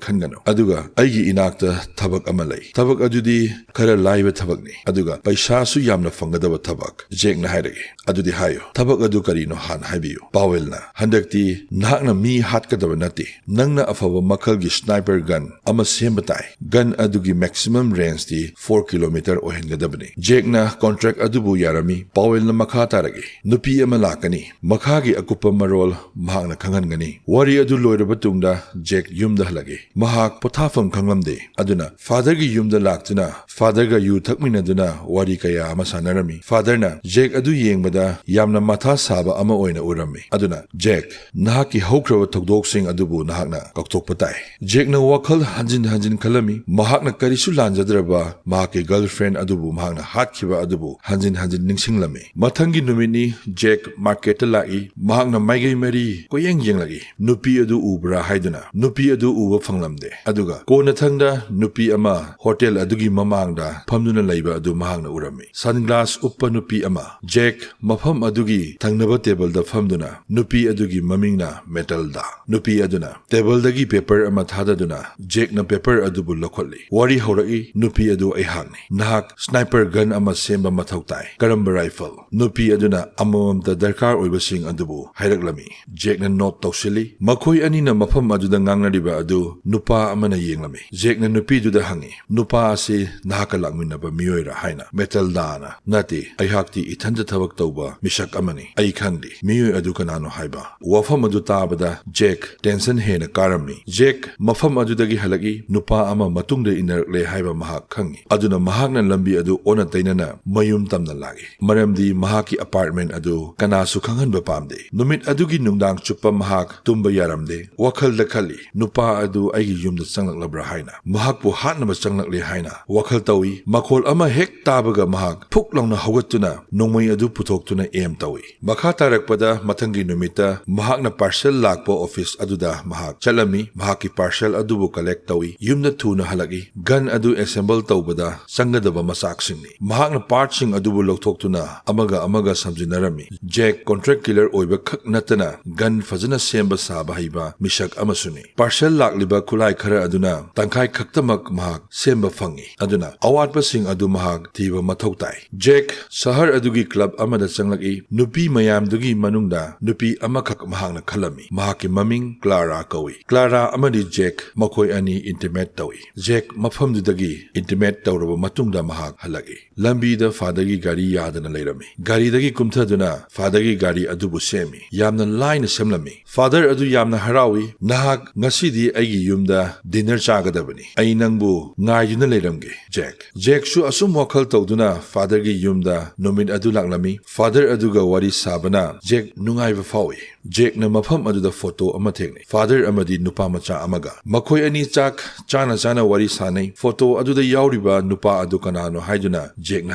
ꯈꯟꯒꯅꯨ꯫ ꯑꯗꯨꯒ ꯑꯩꯒꯤ ꯏꯅꯥꯛꯇ ꯊꯕꯛ ꯑꯃ ꯂꯩ꯫ ꯊꯕꯛ ꯑꯗꯨꯗꯤ ꯈꯔ ꯂꯥꯏꯕ ꯊꯕꯛꯅꯤ, ꯑꯗꯨꯒ ꯄꯩꯁꯥꯁꯨ ꯌꯥꯝꯅ ꯐꯪꯒꯗꯕ ꯊꯕꯛ꯫ ꯖꯦꯛꯅ ꯍꯥꯏꯔꯛꯏ, "ꯑꯗꯨꯗꯤ ꯍꯥꯏꯌꯨ, ꯊꯕꯛ ꯑꯗꯨ ꯀꯔꯤꯅꯣ ꯍꯥꯟꯅ ꯍꯥꯏꯕꯤꯌꯨ꯫" ꯄꯥꯋꯦꯜꯅ, "ꯍꯟꯗꯛꯇꯤ ꯅꯍꯥꯛꯅ ꯃꯤ ꯍꯥꯠꯀꯗꯕ ꯅꯠꯇꯦ, ꯅꯪꯅ ꯑꯐꯕ ꯃꯈꯜꯒꯤ sniper gun ꯑꯃ ꯁꯦꯝꯕ ꯇꯥꯏ꯫ Gun ꯑꯗꯨꯒꯤ maximum rangeꯇꯤ four kilometer ꯑꯣꯏꯍꯟꯒꯗꯕꯅꯤ꯫" ꯖꯦꯛꯅ contract ꯑꯗꯨꯕꯨ ꯌꯥꯔꯝꯃꯤ꯫ ꯄꯥꯋꯦꯜꯅ ꯃꯈꯥ ꯇꯥꯔꯛꯏ, "ꯅꯨꯄꯤ ꯑꯃ ꯂꯥꯛꯀꯅꯤ, ꯃꯈꯥꯒꯤ ꯑꯀꯨꯞꯄ ꯃꯔꯣꯜ ꯃꯍꯥꯛꯅ ꯈꯪꯍꯟꯒꯅꯤ꯫" ꯋꯥꯔꯤ ꯑꯗꯨ ꯂꯣꯏꯔꯕ ꯇꯨꯡꯗ ꯖꯦꯛ ꯌꯨꯝꯗ ꯍꯜꯂꯛꯏ꯫ ꯃꯍꯥꯛ ꯄꯣꯊꯥꯐꯝ ꯈꯪꯂꯝꯗꯦ, ꯑꯗꯨꯅ fatherꯒꯤ ꯌꯨꯝꯗ ꯂꯥꯛꯇꯨꯅ fatherꯒ ꯌꯨ ꯊꯛꯃꯤꯟꯅꯗꯨꯅ ꯋꯥꯔꯤ ꯀꯌꯥ ꯑꯃ ꯁꯥꯟꯅꯔꯝꯃꯤ꯫ Fatherꯅ ꯖꯦꯛ ꯑꯗꯨ ꯌꯦꯡꯕꯗ ꯌꯥꯝꯅ ꯃꯊꯥ ꯁꯥꯕ ꯑꯃ ꯑꯣꯏꯅ ꯎꯔꯝꯃꯤ, ꯑꯗꯨꯅ, "ꯖꯦꯛ, ꯅꯍꯥꯛꯀꯤ ꯍꯧꯈ꯭ꯔꯕ ꯊꯧꯗꯣꯛꯁꯤꯡ ꯑꯗꯨꯕꯨ ꯅꯍꯥꯛꯅ ꯀꯥꯎꯊꯣꯛꯄ ꯇꯥꯏ꯫" ꯖꯦꯛꯅ ꯋꯥꯈꯜ ꯍꯟꯖꯤꯟ ꯍꯟꯖꯤꯟ ꯈꯜꯂꯝꯃꯤ꯫ ꯃꯍꯥꯛꯅ ꯀꯔꯤꯁꯨ ꯂꯥꯟꯖꯗ꯭ꯔꯕ ꯃꯍꯥꯛꯀꯤ girlfriend ꯑꯗꯨꯕꯨ ꯃꯍꯥꯛꯅ ꯍꯥꯠꯈꯤꯕ ꯑꯗꯨꯕꯨ ꯍꯟꯖꯤꯟ ꯍꯟꯖꯤꯟ ꯅꯤꯡꯁꯤꯡꯂꯝꯃꯤ꯫ ꯃꯊꯪꯒꯤ ꯅꯨꯃꯤꯠꯅꯤ, ꯖꯦꯛ marketꯇ ꯂꯥꯛꯏ꯫ ꯃꯍꯥꯛꯅ ꯃꯥꯏꯀꯩ ꯃꯔꯤ ꯀꯣꯏꯌꯦꯡ ꯌꯦꯡꯂꯛꯏ, ꯅꯨꯄꯤ ꯑꯗꯨ ꯎꯕ꯭ꯔꯥ ꯍꯥꯏꯗꯨꯅ꯫ ꯅꯨꯄꯤ ꯑꯗꯨ ꯎꯕ ꯐꯪꯂꯝꯗꯦ꯫ ꯑꯗꯨꯒ ꯀꯣꯟꯅꯊꯪꯗ ꯅꯨꯄꯤ ꯑꯃ hotel ꯑꯗꯨꯒꯤ ꯃꯃꯥꯡꯗ ꯐꯝꯗꯨꯅ ꯂꯩꯕ ꯑꯗꯨ ꯃꯍꯥꯛꯅ ꯎꯔꯝꯃꯤ꯫ Sunglass ꯎꯞꯄ ꯅꯨꯄꯤ ꯑꯃ꯫ ꯖꯦꯛ ꯃꯐꯝ ꯑꯗꯨꯒꯤ ꯊꯪꯅꯕ tableꯗ ꯐꯝꯗꯨꯅ, ꯅꯨꯄꯤ ꯑꯗꯨꯒꯤ ꯃꯃꯤꯡꯅ ꯃꯦꯇꯜꯗꯥ꯫ ꯅꯨꯄꯤ ꯑꯗꯨꯅ tableꯗꯒꯤ paper ꯑꯃ ꯊꯥꯗꯗꯨꯅ ꯖꯦꯛꯅ paper ꯑꯗꯨꯕꯨ ꯂꯧꯈꯠꯂꯤ꯫ ꯋꯥꯔꯤ ꯍꯧꯔꯛꯏ, "ꯅꯨꯄꯤ ꯑꯗꯨ ꯑꯩꯍꯥꯛꯅꯤ꯫ ꯅꯍꯥꯛ sniper gun ꯑꯃ ꯁꯦꯝꯕ ꯃꯊꯧ ꯇꯥꯏ꯫ ꯀꯔꯝꯕ rifle?" ꯅꯨꯄꯤ ꯑꯗꯨꯅ ꯑꯃꯃꯝꯇ ꯗꯔꯀꯥꯔ ꯑꯣꯏꯕꯁꯤꯡ ꯑꯗꯨꯕꯨ ꯍꯥꯏꯔꯛꯂꯝꯃꯤ꯫ ꯖꯦꯛꯅ note ꯇꯧꯁꯤꯜꯂꯤ꯫ ꯃꯈꯣꯏ ꯑꯅꯤꯅ ꯃꯐꯝ ꯑꯗꯨꯗ ꯉꯥꯡꯅꯔꯤꯕ ꯑꯗꯨ ꯅꯨꯄꯥ ꯑꯃꯅ ꯌꯦꯡꯂꯝꯃꯤ꯫ ꯖꯦꯛꯅ ꯅꯨꯄꯤꯗꯨꯗ ꯍꯪꯉꯤ, "ꯅꯨꯄꯥ ꯑꯁꯤ ꯅꯍꯥꯛꯀ ꯂꯥꯛꯃꯤꯟꯅꯕ ꯃꯤꯑꯣꯏꯔꯥ?" ꯍꯥꯏꯅ꯫ ꯃꯦꯇꯜꯗꯥꯅ, "ꯅꯠꯇꯦ, ꯑꯩꯍꯥꯛꯇꯤ ꯏꯊꯟꯇ ꯊꯕꯛ ꯇꯧꯕ ꯃꯤꯁꯛ ꯑꯃꯅꯤ꯫ ꯑꯩ ꯈꯪꯗꯦ ꯃꯤꯑꯣꯏ ꯑꯗꯨ ꯀꯅꯥꯅꯣ ꯍꯥꯏꯕ꯫" ꯋꯥꯐꯝ ꯑꯗꯨ ꯇꯥꯕꯗ ꯖꯦꯛ tension ꯍꯦꯟꯅ ꯀꯥꯔꯝꯃꯤ꯫ ꯖꯦꯛ ꯃꯐꯝ ꯑꯗꯨꯗꯒꯤ ꯍꯜꯂꯛꯏ, ꯅꯨꯄꯥ ꯑꯃ ꯃꯇꯨꯡꯗ ꯏꯟꯅꯔꯛꯂꯦ ꯍꯥꯏꯕ ꯃꯍꯥꯛ ꯈꯪꯉꯤ꯫ ꯑꯗꯨꯅ ꯃꯍꯥꯛꯅ ꯂꯝꯕꯤ ꯑꯗꯨ ꯑꯣꯟꯅ ꯇꯩꯅꯅ ꯃꯌꯨꯝ ꯇꯝꯅ ꯂꯥꯛꯏ, ꯃꯔꯝꯗꯤ ꯃꯍꯥꯛꯀꯤ apartment ꯑꯗꯨ ꯀꯅꯥꯁꯨ ꯈꯪꯍꯟꯕ ꯄꯥꯝꯗꯦ꯫ ꯅꯨꯃꯤꯠ ꯑꯗꯨꯒꯤ ꯅꯨꯡꯗꯥꯡ ꯆꯨꯞꯄ ꯃꯍꯥꯛ ꯇꯨꯝꯕ ꯌꯥꯔꯝꯗꯦ꯫ ꯋꯥꯈꯜꯗ ꯈꯜꯂꯤ, "ꯅꯨꯄꯥ ꯑꯗꯨ ꯑꯩꯒꯤ ꯌꯨꯝꯗ ꯆꯪꯂꯛꯂꯕ꯭ꯔꯥ ꯍꯥꯏꯅ, ꯃꯍꯥꯛꯄꯨ ꯍꯥꯠꯅꯕ ꯆꯪꯂꯛꯂꯦ ꯍꯥꯏꯅ ꯋꯥꯈꯜ ꯇꯧꯏ꯫" ꯃꯈꯣꯜ ꯑꯃ ꯍꯦꯛ ꯇꯥꯕꯒ ꯃꯍꯥꯛ ꯐꯨꯛ ꯂꯥꯎꯅ ꯍꯧꯒꯠꯇꯨꯅ ꯅꯣꯡꯃꯩ ꯑꯗꯨ ꯄꯨꯊꯣꯛꯇꯨꯅ aim ꯇꯧꯏ꯫ ꯃꯈꯥ ꯇꯥꯔꯛꯄꯗ ꯃꯊꯪꯒꯤ ꯅꯨꯃꯤꯠꯇ ꯃꯍꯥꯛꯅ parcel ꯂꯥꯛꯄ office ꯑꯗꯨꯗ ꯃꯍꯥꯛ ꯆꯠꯂꯝꯃꯤ꯫ ꯃꯍꯥꯛꯀꯤ parcel ꯑꯗꯨꯕꯨ collect ꯇꯧꯏ꯫ ꯌꯨꯝꯗ ꯊꯨꯅ ꯍꯜꯂꯛꯏ꯫ Gun ꯑꯗꯨ assemble ꯇꯧꯕꯗ ꯆꯪꯒꯗꯕ ꯃꯆꯥꯛꯁꯤꯡꯅꯤ꯫ ꯃꯍꯥꯛꯅ partꯁꯤꯡ ꯑꯗꯨꯕꯨ ꯂꯧꯊꯣꯛꯇꯨꯅ ꯑꯃꯒ ꯑꯃꯒ ꯁꯝꯖꯤꯟꯅꯔꯝꯃꯤ꯫ ꯖꯦꯛ contract killer ꯑꯣꯏꯕ ꯈꯛ ꯅꯠꯇꯅ gun ꯐꯖꯅ ꯁꯦꯝꯕ ꯁꯥꯕ ꯍꯩꯕ ꯃꯤꯁꯛ ꯑꯃꯁꯨꯅꯤ꯫ Parcel ꯂꯥꯛꯂꯤꯕ ꯈꯨꯠꯂꯥꯏ ꯈꯔ ꯑꯗꯨꯅ ꯇꯪꯈꯥꯏ ꯈꯛꯇꯃꯛ ꯃꯍꯥꯛ ꯁꯦꯝꯕ ꯐꯪꯏ꯫ ꯑꯗꯨꯅ ꯑꯋꯥꯠꯄꯁꯤꯡ ꯑꯗꯨ ꯃꯍꯥꯛ ꯊꯤꯕ ꯃꯊꯧ ꯇꯥꯏ꯫ ꯖꯦꯛ ꯁꯍꯔ ꯑꯗꯨꯒꯤ ꯀ꯭ꯂꯕ ꯑꯃꯗ ꯆꯪꯂꯛꯏ꯫ ꯅꯨꯄꯤ ꯃꯌꯥꯝꯗꯨꯒꯤ ꯃꯅꯨꯡꯗ ꯅꯨꯄꯤ ꯑꯃꯈꯛ ꯃꯍꯥꯛꯅ ꯈꯜꯂꯝꯃꯤ꯫ ꯃꯍꯥꯛꯀꯤ ꯃꯃꯤꯡ ꯀ꯭ꯂꯥꯔꯥ ꯀꯧꯏ꯫ ꯀ꯭ꯂꯥꯔꯥ ꯑꯃꯗꯤ ꯖꯦꯛ ꯃꯈꯣꯏ ꯑꯅꯤ ꯏꯟꯇꯤꯃꯦꯠ ꯇꯧꯏ꯫ ꯖꯦꯛ ꯃꯐꯝꯗꯨꯗꯒꯤ ꯏꯟꯇꯤꯃꯦꯠ ꯇꯧꯔꯕ ꯃꯇꯨꯡꯗ ꯃꯍꯥꯛ ꯍꯜꯂꯛꯏ꯫ ꯂꯝꯕꯤꯗ ꯐꯥꯗꯔꯒꯤ ꯒꯥꯔꯤ ꯌꯥꯗꯅ ꯂꯩꯔꯝꯃꯤ꯫ ꯒꯥꯔꯤꯗꯒꯤ ꯀꯨꯝꯊꯗꯨꯅ ꯐꯥꯗꯔꯒꯤ ꯒꯥꯔꯤ ꯑꯗꯨꯕꯨ ꯁꯦꯝꯃꯤ꯫ ꯌꯥꯝꯅ ꯂꯥꯏꯅ ꯁꯦꯝꯂꯝꯃꯤ꯫ ꯐꯥꯗꯔ ꯑꯗꯨ ꯌꯥꯝꯅ ꯍꯔꯥꯎꯏ꯫ "ꯅꯍꯥꯛ ꯉꯁꯤꯗꯤ ꯑꯩꯒꯤ ꯌꯨꯝꯗ ꯗꯤꯅꯔ ꯆꯥꯒꯗꯕꯅꯤ꯫ ꯑꯩ ꯅꯪꯕꯨ ꯉꯥꯏꯗꯨꯅ ꯂꯩꯔꯝꯒꯦ, ꯖꯦꯛ꯫" ꯖꯦꯛꯁꯨ ꯑꯁꯨꯝ ꯋꯥꯈꯜ ꯇꯧꯗꯨꯅ ꯐꯥꯗꯔꯒꯤ ꯌꯨꯝꯗ ꯅꯨꯃꯤꯠ ꯑꯗꯨ ꯂꯥꯛꯂꯝꯃꯤ꯫ ꯐꯥꯗꯔ ꯑꯗꯨꯒ ꯋꯥꯔꯤ ꯁꯥꯕꯅ ꯖꯦꯛ ꯅꯨꯡꯉꯥꯏꯕ ꯐꯥꯎꯏ꯫ ꯖꯦꯛꯅ ꯃꯐꯝ ꯑꯗꯨꯗ ꯐꯣꯇꯣ ꯑꯃ ꯊꯦꯡꯅꯩ, ꯐꯥꯗꯔ ꯑꯃꯗꯤ ꯅꯨꯄꯥ ꯃꯆꯥ ꯑꯃꯒ꯫ ꯃꯈꯣꯏ ꯑꯅꯤ ꯆꯥꯛ ꯆꯥꯅ ꯆꯥꯅ ꯋꯥꯔꯤ ꯁꯥꯅꯩ꯫ ꯐꯣꯇꯣ ꯑꯗꯨꯗ ꯌꯥꯎꯔꯤꯕ ꯅꯨꯄꯥ ꯑꯗꯨ ꯀꯅꯥꯅꯣ ꯍꯥꯏꯗꯨꯅ ꯖꯦꯛꯅ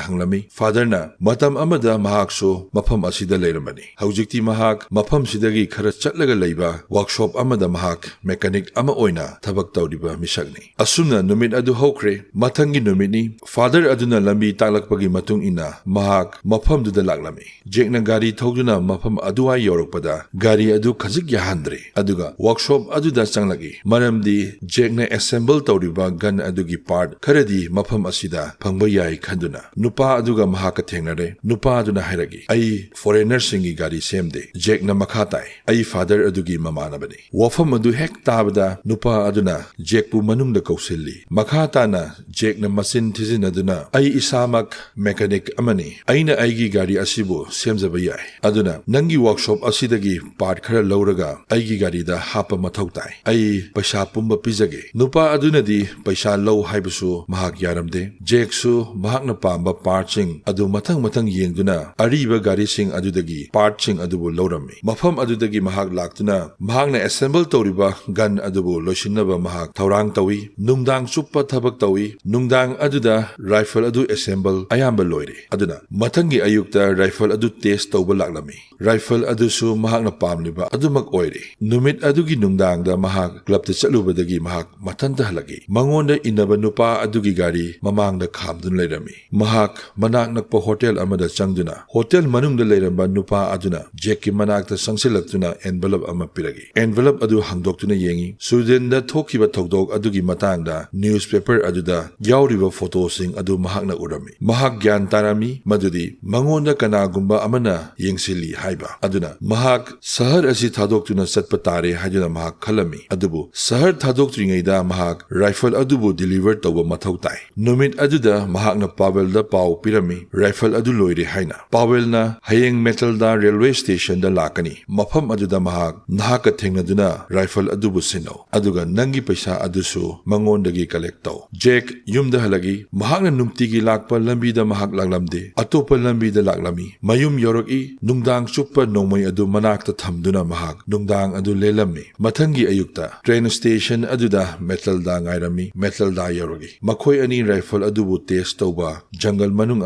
ꯍꯪꯂꯝꯃꯤ꯫ ꯐꯥꯗꯔꯅ ꯃꯇꯝ ꯑꯃꯗ ꯃꯍꯥꯛꯁꯨ ꯃꯐꯝ ꯑꯁꯤꯗ ꯂꯩꯔꯝꯕꯅꯤ꯫ ꯍꯧꯖꯤꯛꯇꯤ ꯃꯍꯥꯛ ꯃꯐꯝꯁꯤꯗꯒꯤ ꯈꯔ ꯆꯠꯂꯒ ꯂꯩꯕ ꯋꯥꯔꯛꯁꯣꯞ ꯑꯃꯗ ꯃꯍꯥꯛ ꯃꯦꯀꯥꯅꯤꯛ ꯑꯃ ꯑꯣꯏꯅ ꯊꯕꯛ ꯇꯧꯔꯤꯕ ꯃꯤꯁꯛꯅꯤ꯫ ꯑꯁꯨꯝꯅ ꯅꯨꯃꯤꯠ ꯑꯗꯨ ꯍꯧꯈ꯭ꯔꯦ꯫ ꯃꯊꯪꯒꯤ ꯅꯨꯃꯤꯠꯅꯤ꯫ ꯐꯥꯗꯔ ꯑꯗꯨꯅ ꯂꯝꯕꯤ ꯇꯥꯛꯂꯛꯄꯒꯤ ꯃꯇꯨꯡ ꯏꯟꯅ ꯃꯍꯥꯛ ꯃꯐꯝꯗꯨꯗ ꯂꯥꯛꯂꯝꯃꯤ꯫ ꯖꯦꯛꯅ ꯒꯥꯔꯤ ꯊꯧꯗꯨꯅ ꯃꯐꯝ ꯑꯗꯨꯋꯥꯏ ꯌꯧꯔꯛꯄꯗ ꯒꯥꯔꯤ ꯑꯗꯨ ꯈꯖꯤꯛ ꯌꯥꯍꯟꯗ꯭ꯔꯦ, ꯑꯗꯨꯒ ꯋꯥꯔꯛꯁꯣꯞ ꯑꯗꯨꯗ ꯆꯪꯂꯛꯏ, ꯃꯔꯝꯗꯤ ꯖꯦꯛꯅ ꯑꯦꯁꯦꯝꯕꯜ ꯇꯧꯔꯤꯕ ꯒꯟ ꯑꯗꯨꯒꯤ ꯄꯥꯔꯠ ꯈꯔꯗꯤ ꯃꯐꯝ ꯑꯁꯤꯗ ꯐꯪꯕ ꯌꯥꯏ ꯈꯟꯗꯨꯅ꯫ ꯅꯨꯄꯥ ꯑꯗꯨꯒ ꯃꯍꯥꯛꯀ ꯊꯦꯡꯅꯔꯦ꯫ ꯅꯨꯄꯥ ꯑꯗꯨꯅ ꯍꯥꯏꯔꯛꯏ, "ꯑꯩ ꯐꯣꯔꯦꯅꯔꯁꯤꯡꯒꯤ ꯒꯥꯔꯤ ꯁꯦꯝꯗꯦ꯫" ꯖꯦꯛꯅ ꯃꯈꯥ ꯇꯥꯏ, "ꯑꯩ ꯐꯥꯗꯔ ꯑꯗꯨꯒꯤ ꯃꯃꯥꯟꯅꯕꯅꯤ꯫" ꯋꯥꯐꯝ ꯑꯗꯨ ꯍꯦꯛ ꯇꯥꯕꯗ ꯅꯨꯄꯥ ꯑꯗꯨꯅ ꯖꯦꯛꯄꯨ ꯃꯅꯨꯡꯗ ꯀꯧꯁꯤꯜꯂꯤ꯫ ꯃꯈꯥ ꯇꯥꯅ ꯖꯦꯛꯅ ꯃꯆꯤꯟ ꯊꯤꯖꯤꯟꯅꯗꯨꯅ, "ꯑꯩ ꯏꯁꯥꯃꯛ ꯃꯦꯀꯥꯅꯤꯛ ꯑꯃꯅꯤ꯫ ꯑꯩꯅ ꯑꯩꯒꯤ ꯒꯥꯔꯤ ꯑꯁꯤꯕꯨ ꯁꯦꯝꯖꯕ ꯌꯥꯏ꯫ ꯑꯗꯨꯅ ꯅꯪꯒꯤ ꯋꯥꯔꯛꯁꯣꯞ ꯑꯁꯤꯗꯒꯤ ꯄꯥꯔꯠ ꯈꯔ ꯂꯧꯔꯒ ꯑꯩꯒꯤ ꯒꯥꯔꯤꯗ ꯍꯥꯞꯄ ꯃꯊꯧ ꯇꯥꯏ꯫ ꯑꯩ ꯄꯩꯁꯥ ꯄꯨꯝꯕ ꯄꯤꯖꯒꯦ꯫" ꯅꯨꯄꯥ ꯑꯗꯨꯅꯗꯤ ꯄꯩꯁꯥ ꯂꯧ ꯍꯥꯏꯕꯁꯨ ꯃꯍꯥꯛ ꯌꯥꯔꯝꯗꯦ꯫ ꯖꯦꯛꯁꯨ ꯃꯍꯥꯛꯅ ꯄꯥꯝꯕ ꯄꯥꯔꯠꯁꯤꯡ ꯑꯗꯨ ꯃꯊꯪ ꯃꯊꯪ ꯌꯦꯡꯗꯨꯅ ꯑꯔꯤꯕ ꯒꯥꯔꯤꯁꯤꯡ ꯑꯗꯨꯗꯒꯤ ꯄꯥꯔꯠꯁꯤꯡ ꯑꯗꯨꯕꯨ ꯂꯧꯔꯝꯃꯤ꯫ ꯃꯐꯝ ꯑꯗꯨꯗꯒꯤ ꯃꯍꯥꯛ ꯂꯥꯛꯇꯨꯅ ꯃꯍꯥꯛꯅ ꯑꯦꯁꯦꯝꯕꯜ ꯇꯧꯔꯤꯕ ꯒꯟ ꯑꯗꯨꯕꯨ ꯂꯣꯏꯁꯤꯟꯅꯕ ꯃꯍꯥꯛ ꯊꯧꯔꯥꯡ ꯇꯧꯏ꯫ ꯅꯨꯡꯗꯥꯡ ꯆꯨꯞꯄ ꯊꯕꯛ ꯇꯧꯏ꯫ ꯅꯨꯡꯗꯥꯡ ꯑꯗꯨꯗ ꯔꯥꯏꯐꯜ ꯑꯗꯨ ꯑꯦꯁꯦꯝꯕꯜ ꯑꯌꯥꯝꯕ ꯂꯣꯏꯔꯦ꯫ ꯑꯗꯨꯅ ꯃꯊꯪꯒꯤ ꯑꯌꯨꯛꯇ ꯔꯥꯏꯐꯜ ꯑꯗꯨ ꯇꯦꯁ ꯇꯧꯕ ꯂꯥꯛꯂꯝꯃꯤ꯫ ꯔꯥꯏꯐꯜ ꯑꯗꯨꯁꯨ ꯃꯍꯥꯛꯅ ꯄꯥꯝꯂꯤꯕ ꯑꯗꯨꯃꯛ ꯑꯣꯏꯔꯦ꯫ ꯅꯨꯃꯤꯠ ꯑꯗꯨꯒꯤ ꯅꯨꯡꯗꯥꯡꯗ ꯃꯍꯥꯛ ꯀ꯭ꯂꯕꯇ ꯆꯠꯂꯨꯕꯗꯒꯤ ꯃꯍꯥꯛ ꯃꯊꯟꯇ ꯍꯜꯂꯛꯏ꯫ ꯃꯉꯣꯟꯗ ꯏꯟꯅꯕ ꯅꯨꯄꯥ ꯑꯗꯨꯒꯤ ꯒꯥꯔꯤ ꯃꯃꯥꯡꯗ ꯈꯥꯝꯗꯨꯅ ꯂꯩꯔꯝꯃꯤ꯫ ꯃꯍꯥꯛ ꯃꯅꯥꯛ ꯅꯛꯄ ꯍꯣꯇꯦꯜ ꯑꯃꯗ ꯆꯪꯗꯨꯅ ꯍꯣꯇꯦꯜ ꯃꯅꯨꯡꯗ ꯂꯩꯔꯝꯕ ꯅꯨꯄꯥ ꯑꯗꯨꯅ ꯖꯦꯛꯀꯤ ꯃꯅꯥꯛꯇ ꯆꯪꯁꯤꯜꯂꯛꯇꯨꯅ ꯑꯦꯟꯚꯂꯞ ꯑꯃ ꯄꯤꯔꯛꯏ꯫ ꯑꯦꯟꯚꯂꯞ ꯑꯗꯨ ꯍꯥꯡꯗꯣꯛꯇꯨꯅ ꯌꯦꯡꯏ꯫ ꯁ꯭ꯋꯤꯗꯦꯟꯗ ꯊꯣꯛꯈꯤꯕ ꯊꯧꯗꯣꯛ ꯑꯗꯨꯒꯤ ꯃꯇꯥꯡꯗ ꯅ꯭ꯌꯨꯁꯄꯦꯄꯔ ꯑꯗꯨꯗ ꯌꯥꯎꯔꯤꯕ ꯐꯣꯇꯣꯁꯤꯡ ꯑꯗꯨ ꯃꯍꯥꯛꯅ ꯎꯔꯝꯃꯤ꯫ ꯃꯍꯥꯛ ꯒ꯭ꯌꯥꯟ ꯇꯥꯔꯝꯃꯤ ꯃꯗꯨꯗꯤ ꯃꯉꯣꯟꯗ ꯀꯅꯥꯒꯨꯝꯕ ꯑꯃꯅ ꯌꯦꯡꯁꯤꯜꯂꯤ ꯍꯥꯏꯕ꯫ ꯑꯗꯨꯅ ꯃꯍꯥꯛ ꯁꯍꯔ ꯑꯁꯤ ꯊꯥꯗꯣꯛꯇꯨꯅ ꯆꯠꯄ ꯇꯥꯔꯦ ꯍꯥꯏꯗꯨꯅ ꯃꯍꯥꯛ ꯈꯜꯂꯝꯃꯤ꯫ ꯑꯗꯨꯕꯨ ꯁꯍꯔ ꯊꯥꯗꯣꯛꯇ꯭ꯔꯤꯉꯩꯗ ꯃꯍꯥꯛ ꯔꯥꯏꯐꯜ ꯑꯗꯨꯕꯨ ꯗꯤꯂꯤꯚꯔ ꯇꯧꯕ ꯃꯊꯧ ꯇꯥꯏ꯫ ꯅꯨꯃꯤꯠ ꯑꯗꯨꯗ ꯃꯍꯥꯛꯅ ꯄꯥꯋꯦꯜꯗ ꯄꯥꯎ ꯄꯤꯔꯝꯃꯤ, "ꯔꯥꯏꯐꯜ ꯑꯗꯨ ꯂꯣꯏꯔꯦ" ꯍꯥꯏꯅ꯫ ꯄꯥꯋꯦꯜꯅ, "ꯍꯌꯦꯡ ꯃꯦꯇꯜꯗꯥ ꯔꯦꯜꯋꯦ ꯁ꯭ꯇꯦꯁꯟꯗ ꯂꯥꯛꯀꯅꯤ꯫ ꯃꯐꯝ ꯑꯗꯨꯗ ꯃꯍꯥꯛ ꯅꯍꯥꯛꯀ ꯊꯦꯡꯅꯗꯨꯅ ꯔꯥꯏꯐꯜ ꯑꯗꯨꯕꯨ ꯁꯤꯟꯅꯧ, ꯑꯗꯨꯒ ꯅꯪꯒꯤ ꯄꯩꯁꯥ ꯑꯗꯨꯁꯨ ꯃꯉꯣꯟꯗꯒꯤ ꯀꯂꯦꯛ ꯇꯧ꯫" ꯖꯦꯛ ꯌꯨꯝꯗ ꯍꯜꯂꯛꯏ꯫ ꯃꯍꯥꯛꯅ ꯅꯨꯡꯇꯤꯒꯤ ꯂꯥꯛꯄ ꯂꯝꯕꯤꯗ ꯃꯍꯥꯛ ꯂꯥꯛꯂꯝꯗꯦ꯫ ꯑꯇꯣꯞꯄ ꯂꯝꯕꯤꯗ ꯂꯥꯛꯂꯝꯃꯤ꯫ ꯃꯌꯨꯝ ꯌꯧꯔꯛꯏ꯫ ꯅꯨꯡꯗꯥꯡ ꯆꯨꯞꯄ ꯅꯣꯡꯃꯩ ꯑꯗꯨ ꯃꯅꯥꯛꯇ ꯊꯝꯗꯨꯅ ꯃꯍꯥꯛ ꯅꯨꯡꯗꯥꯡ ꯑꯗꯨ ꯂꯦꯜꯂꯝꯃꯤ꯫ ꯃꯊꯪꯒꯤ ꯑꯌꯨꯛꯇ ꯇ꯭ꯔꯦꯟ ꯁ꯭ꯇꯦꯁꯟ ꯑꯗꯨꯗ ꯃꯦꯇꯜꯗꯥ ꯉꯥꯏꯔꯝꯃꯤ꯫ ꯃꯦꯇꯜꯗꯥ ꯌꯧꯔꯛꯏ꯫ ꯃꯈꯣꯏ ꯑꯅꯤ ꯔꯥꯏꯐꯜ ꯑꯗꯨꯕꯨ ꯇꯦꯁ ꯇꯧꯕ ꯖꯪꯒꯜ ꯃꯅꯨꯡ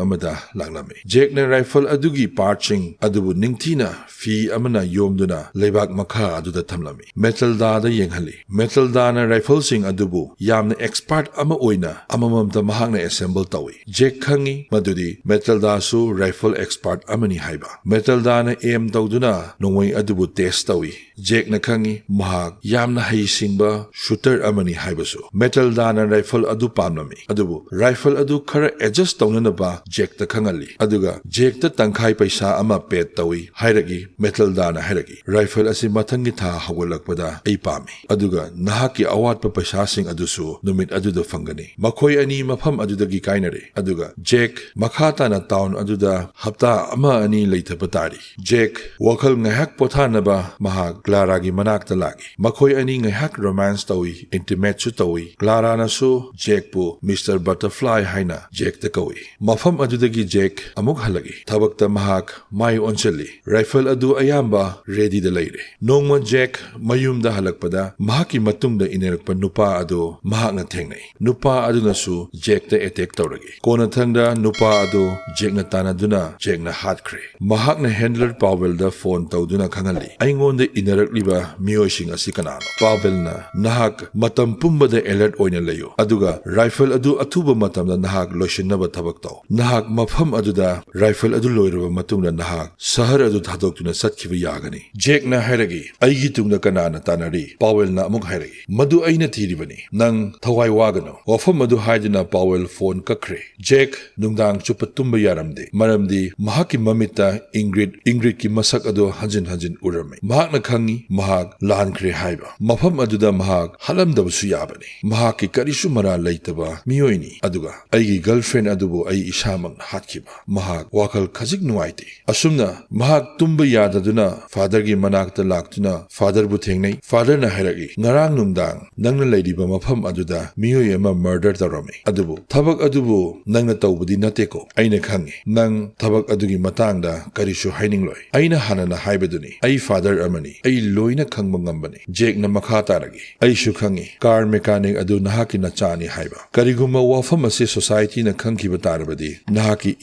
ꯑꯃꯗ ꯂꯥꯛꯂꯝꯃꯤ꯫ ꯖꯦꯛꯅ ꯔꯥꯏꯐꯜ ꯑꯗꯨꯒꯤ ꯄꯥꯔꯠꯁꯤꯡ ꯑꯗꯨꯕꯨ ꯅꯤꯡꯊꯤꯅ ꯐꯤ ꯑꯃꯅ ꯌꯣꯝꯗꯨꯅ ꯂꯩꯕꯥꯛ ꯃꯈꯥ ꯑꯗꯨꯗ ꯊꯝꯂꯝꯃꯤ꯫ ꯃꯦꯇꯜꯗꯥꯗ ꯌꯦꯡꯍꯜꯂꯤ꯫ ꯃꯦꯇꯜꯗꯥꯅ ꯔꯥꯏꯐꯜꯁꯤꯡ ꯑꯗꯨꯕꯨ ꯌꯥꯝꯅ ꯑꯦꯛꯁꯄꯥꯔꯠ ꯑꯃ ꯑꯣꯏꯅ ꯑꯃꯃꯝꯇ ꯃꯍꯥꯛꯅ ꯑꯦꯁꯦꯝꯕꯜ ꯇꯧꯏ꯫ ꯖꯦꯛ ꯈꯪꯏ ꯃꯗꯨꯗꯤ ꯃꯦꯇꯜꯗꯥꯁꯨ ꯔꯥꯏꯐꯜ ꯑꯦꯛꯁꯄꯥꯔꯠ ꯑꯃꯅꯤ ꯍꯥꯏꯕ꯫ ꯃꯦꯇꯜꯗꯥꯅ ꯑꯦꯝ ꯇꯧꯗꯨꯅ ꯅꯣꯡꯃꯩ ꯑꯗꯨꯕꯨ ꯇꯦꯁ ꯇꯧꯏ꯫ ꯖꯦꯛꯅ ꯈꯪꯏ ꯃꯍꯥꯛ ꯌꯥꯝꯅ ꯍꯩꯁꯤꯡꯕ ꯁꯨꯇꯔ ꯑꯃꯅꯤ ꯍꯥꯏꯕꯁꯨ꯫ ꯃꯦꯇꯜꯗꯥꯅ ꯔꯥꯏꯐꯜ ꯑꯗꯨ ꯄꯥꯝꯂꯝꯃꯤ, ꯑꯗꯨꯕꯨ ꯔꯥꯏꯐꯜ ꯑꯗꯨ ꯈꯔ ꯑꯦꯗꯖꯁ ꯇꯧꯅꯅꯕ ꯖꯦꯛꯇ ꯈꯪꯍꯜꯂꯤ, ꯑꯗꯨꯒ ꯖꯦꯛꯇ ꯇꯪꯈꯥꯏ ꯄꯩꯁꯥ ꯑꯃ ꯄꯦꯗ ꯇꯧꯏ ꯍꯥꯏꯔꯛꯏ꯫ ꯃꯦꯇꯜꯗꯥꯅ ꯍꯥꯏꯔꯛꯏ, "ꯔꯥꯏꯐꯜ ꯑꯁꯤ ꯃꯊꯪꯒꯤ ꯊꯥ ꯍꯧꯒꯠꯂꯛꯄꯗ ꯑꯩ ꯄꯥꯝꯃꯤ, ꯑꯗꯨꯒ ꯅꯍꯥꯛꯀꯤ ꯑꯋꯥꯠꯄ ꯄꯩꯁꯥꯁꯤꯡ ꯑꯗꯨꯁꯨ ꯅꯨꯃꯤꯠ ꯑꯗꯨꯗ ꯐꯪꯒꯅꯤ꯫" ꯃꯈꯣꯏ ꯑꯅꯤ ꯃꯐꯝ ꯑꯗꯨꯗꯒꯤ ꯀꯥꯏꯅꯔꯦ, ꯑꯗꯨꯒ ꯖꯦꯛ ꯃꯈꯥ ꯇꯥꯅ ꯇꯥꯎꯟ ꯑꯗꯨꯗ ꯍꯞꯇꯥ ꯑꯃ ꯑꯅꯤ ꯂꯩꯊꯕ ꯇꯥꯔꯤ꯫ ꯖꯦꯛ ꯋꯥꯈꯜ ꯉꯥꯏꯍꯥꯛ ꯄꯣꯊꯥꯅꯕ ꯃꯍꯥꯛ ꯀ꯭ꯂꯥꯔꯥꯒꯤ ꯃꯅꯥꯛꯇ ꯂꯥꯛꯏ꯫ ꯃꯈꯣꯏ ꯑꯅꯤ ꯉꯥꯏꯍꯥꯛ ꯔꯣꯃꯥꯟꯁ ꯇꯧꯏ, ꯏꯟꯇꯤꯃꯦꯠꯁꯨ ꯇꯧꯏ꯫ ꯀ꯭ꯂꯥꯔꯥꯅꯁꯨ ꯖꯦꯛꯄꯨ ꯃꯤꯁꯇꯔ ꯕꯇꯔꯐ꯭ꯂꯥꯏ ꯍꯥꯏꯅ ꯖꯦꯛꯇ ꯀꯧꯏ꯫ ꯃꯐꯝ ꯑꯗꯨꯗꯒꯤ ꯖꯦꯛ ꯑꯃꯨꯛ ꯍꯜꯂꯛꯏ꯫ ꯊꯕꯛꯇ ꯃꯍꯥꯛ ꯃꯥꯏ ꯑꯣꯟꯁꯤꯜꯂꯤ꯫ ꯔꯥꯏꯐꯜ ꯑꯗꯨ ꯑꯌꯥꯝꯕ ꯔꯦꯗꯤꯗ ꯂꯩꯔꯦ꯫ ꯅꯣꯡꯃ ꯖꯦꯛ ꯃꯌꯨꯝꯗ ꯍꯜꯂꯛꯄꯗ ꯃꯍꯥꯛꯀꯤ ꯃꯇꯨꯡꯗ ꯏꯟꯅꯔꯛꯄ ꯅꯨꯄꯥ ꯑꯗꯨ ꯃꯍꯥꯛꯅ ꯊꯦꯡꯅꯩ꯫ ꯅꯨꯄꯥ ꯑꯗꯨꯅꯁꯨ ꯖꯦꯛꯇ ꯑꯦꯇꯦꯛ ꯇꯧꯔꯛꯏ꯫ ꯀꯣꯟꯅꯊꯪꯗ ꯅꯨꯄꯥ ꯑꯗꯨ ꯖꯦꯛꯅ ꯇꯥꯟꯅꯗꯨꯅ ꯖꯦꯛꯅ ꯍꯥꯠꯈ꯭ꯔꯦ꯫ ꯃꯍꯥꯛꯅ ꯍꯦꯟꯗꯂꯔ ꯄꯥꯋꯦꯜꯗ ꯐꯣꯟ ꯇꯧꯗꯨꯅ ꯈꯪꯍꯜꯂꯤ, "ꯑꯩꯉꯣꯟꯗ ꯏꯟꯅꯔꯛꯂꯤꯕ ꯃꯤꯑꯣꯏꯁꯤꯡ ꯑꯁꯤ ꯀꯅꯥꯅꯣ?" ꯄꯥꯋꯦꯜꯅ, "ꯅꯍꯥꯛ ꯃꯇꯝ ꯄꯨꯝꯕꯗ ꯑꯦꯂꯔꯠ ꯑꯣꯏꯅ ꯂꯩꯌꯨ, ꯑꯗꯨꯒ ꯔꯥꯏꯐꯜ ꯑꯗꯨ ꯑꯊꯨꯕ ꯃꯇꯝꯗ ꯅꯍꯥꯛ ꯂꯣꯏꯁꯤꯟꯅꯕ ꯊꯕꯛ ꯇꯧ꯫ ꯅꯍꯥꯛ ꯃꯐꯝ ꯑꯗꯨꯗ ꯔꯥꯏꯐꯜ ꯑꯗꯨ ꯂꯣꯏꯔꯕ ꯃꯇꯨꯡꯗ ꯅꯍꯥꯛ ꯁꯍꯔ ꯑꯗꯨ ꯊꯥꯗꯣꯛꯇꯨꯅ ꯆꯠꯈꯤꯕ ꯌꯥꯒꯅꯤ꯫" ꯖꯦꯛꯅ ꯍꯥꯏꯔꯛꯏ, "ꯑꯩꯒꯤ ꯇꯨꯡꯗ ꯀꯅꯥꯅ ꯇꯥꯟꯅꯔꯤ?" ꯄꯥꯋꯦꯜꯅ ꯑꯃꯨꯛ ꯍꯥꯏꯔꯛꯏ, "ꯃꯗꯨ ꯑꯩꯅ ꯊꯤꯔꯤꯕꯅꯤ꯫ ꯅꯪ ꯊꯋꯥꯏ ꯋꯥꯒꯅꯨ꯫ ꯋꯥꯐꯝ ꯑꯗꯨ ꯍꯥꯏꯗꯨꯅ ꯄꯥꯋꯦꯜ ꯐꯣꯟ ꯀꯛꯈ꯭ꯔꯦ꯫ ꯖꯦꯛ ꯅꯨꯡꯗꯥꯡ ꯆꯨꯞꯄ ꯇꯨꯝꯕ ꯌꯥꯔꯝꯗꯦ, ꯃꯔꯝꯗꯤ ꯃꯍꯥꯛꯀꯤ ꯃꯃꯤꯠꯇ ꯏꯪꯒ꯭ꯔꯤꯠ, ꯏꯪꯒ꯭ꯔꯤꯠꯀꯤ ꯃꯁꯛ ꯑꯗꯨ ꯍꯟꯖꯤꯟ ꯍꯟꯖꯤꯟ ꯎꯔꯝꯃꯤ꯫ ꯃꯍꯥꯛꯅ ꯈꯪꯏ ꯃꯍꯥꯛ ꯂꯥꯟꯈ꯭ꯔꯦ ꯍꯥꯏꯕ꯫ ꯃꯐꯝ ꯑꯗꯨꯗ ꯃꯍꯥꯛ ꯍꯥꯠꯂꯝꯗꯕꯁꯨ ꯌꯥꯕꯅꯤ꯫ ꯃꯍꯥꯛꯀꯤ ꯀꯔꯤꯁꯨ ꯃꯔꯥꯜ ꯂꯩꯇꯕ ꯃꯤꯑꯣꯏꯅꯤ꯫ ꯑꯗꯨꯒ ꯑꯩꯒꯤ ꯒꯔꯜꯐ꯭ꯔꯦꯟ ꯑꯗꯨꯕꯨ ꯑꯩ ꯏꯁꯥꯃꯛꯅ ꯍꯥꯠꯈꯤꯕ꯫ ꯃꯍꯥꯛ ꯋꯥꯈꯜ ꯈꯖꯤꯛ ꯅꯨꯡꯉꯥꯏꯇꯦ꯫ ꯑꯁꯨꯝꯅ ꯃꯍꯥꯛ ꯇꯨꯝꯕ ꯌꯥꯗꯗꯨꯅ ꯐꯥꯗꯔꯒꯤ ꯃꯅꯥꯛꯇ ꯂꯥꯛꯇꯨꯅ ꯐꯥꯗꯔꯕꯨ ꯊꯦꯡꯅꯩ꯫ ꯐꯥꯗꯔꯅ ꯍꯥꯏꯔꯛꯏ, "ꯉꯔꯥꯡ ꯅꯨꯡꯗꯥꯡ ꯅꯪꯅ ꯂꯩꯔꯤꯕ ꯃꯐꯝ ꯑꯗꯨꯗ ꯃꯤꯑꯣꯏ ꯑꯃ ꯃꯔꯗꯔ ꯇꯧꯔꯝꯃꯤ, ꯑꯗꯨꯕꯨ ꯊꯕꯛ ꯑꯗꯨꯕꯨ ꯅꯪꯅ ꯇꯧꯕꯗꯤ ꯅꯠꯇꯦꯀꯣ? ꯑꯩꯅ ꯈꯪꯏ ꯅꯪ ꯊꯕꯛ ꯑꯗꯨꯒꯤ ꯃꯇꯥꯡꯗ ꯀꯔꯤꯁꯨ ꯍꯥꯏꯅꯤꯡꯂꯣꯏ꯫ ꯑꯩꯅ ꯍꯥꯟꯅꯅ ꯍꯥꯏꯕꯗꯨꯅꯤ, ꯑꯩ ꯐꯥꯗꯔ ꯑꯃꯅꯤ, ꯑꯩ ꯂꯣꯏꯅ ꯈꯪꯕ ꯉꯝꯕꯅꯤ꯫" ꯖꯦꯛꯅ ꯃꯈꯥ ꯇꯥꯔꯛꯏ, "ꯑꯩꯁꯨ ꯈꯪꯏ ꯀꯥꯔ ꯃꯦꯀꯥꯅꯤꯛ ꯑꯗꯨ ꯅꯍꯥꯛꯀꯤ ꯅꯆꯥꯅꯤ ꯍꯥꯏꯕ꯫ ꯀꯔꯤꯒꯨꯝꯕ ꯋꯥꯐꯝ ꯑꯁꯤ ꯁꯣꯁꯥꯏꯇꯤꯅ ꯈꯪꯈꯤꯕ ꯇꯥꯔꯕꯗꯤ ꯅꯍꯥꯛꯀꯤ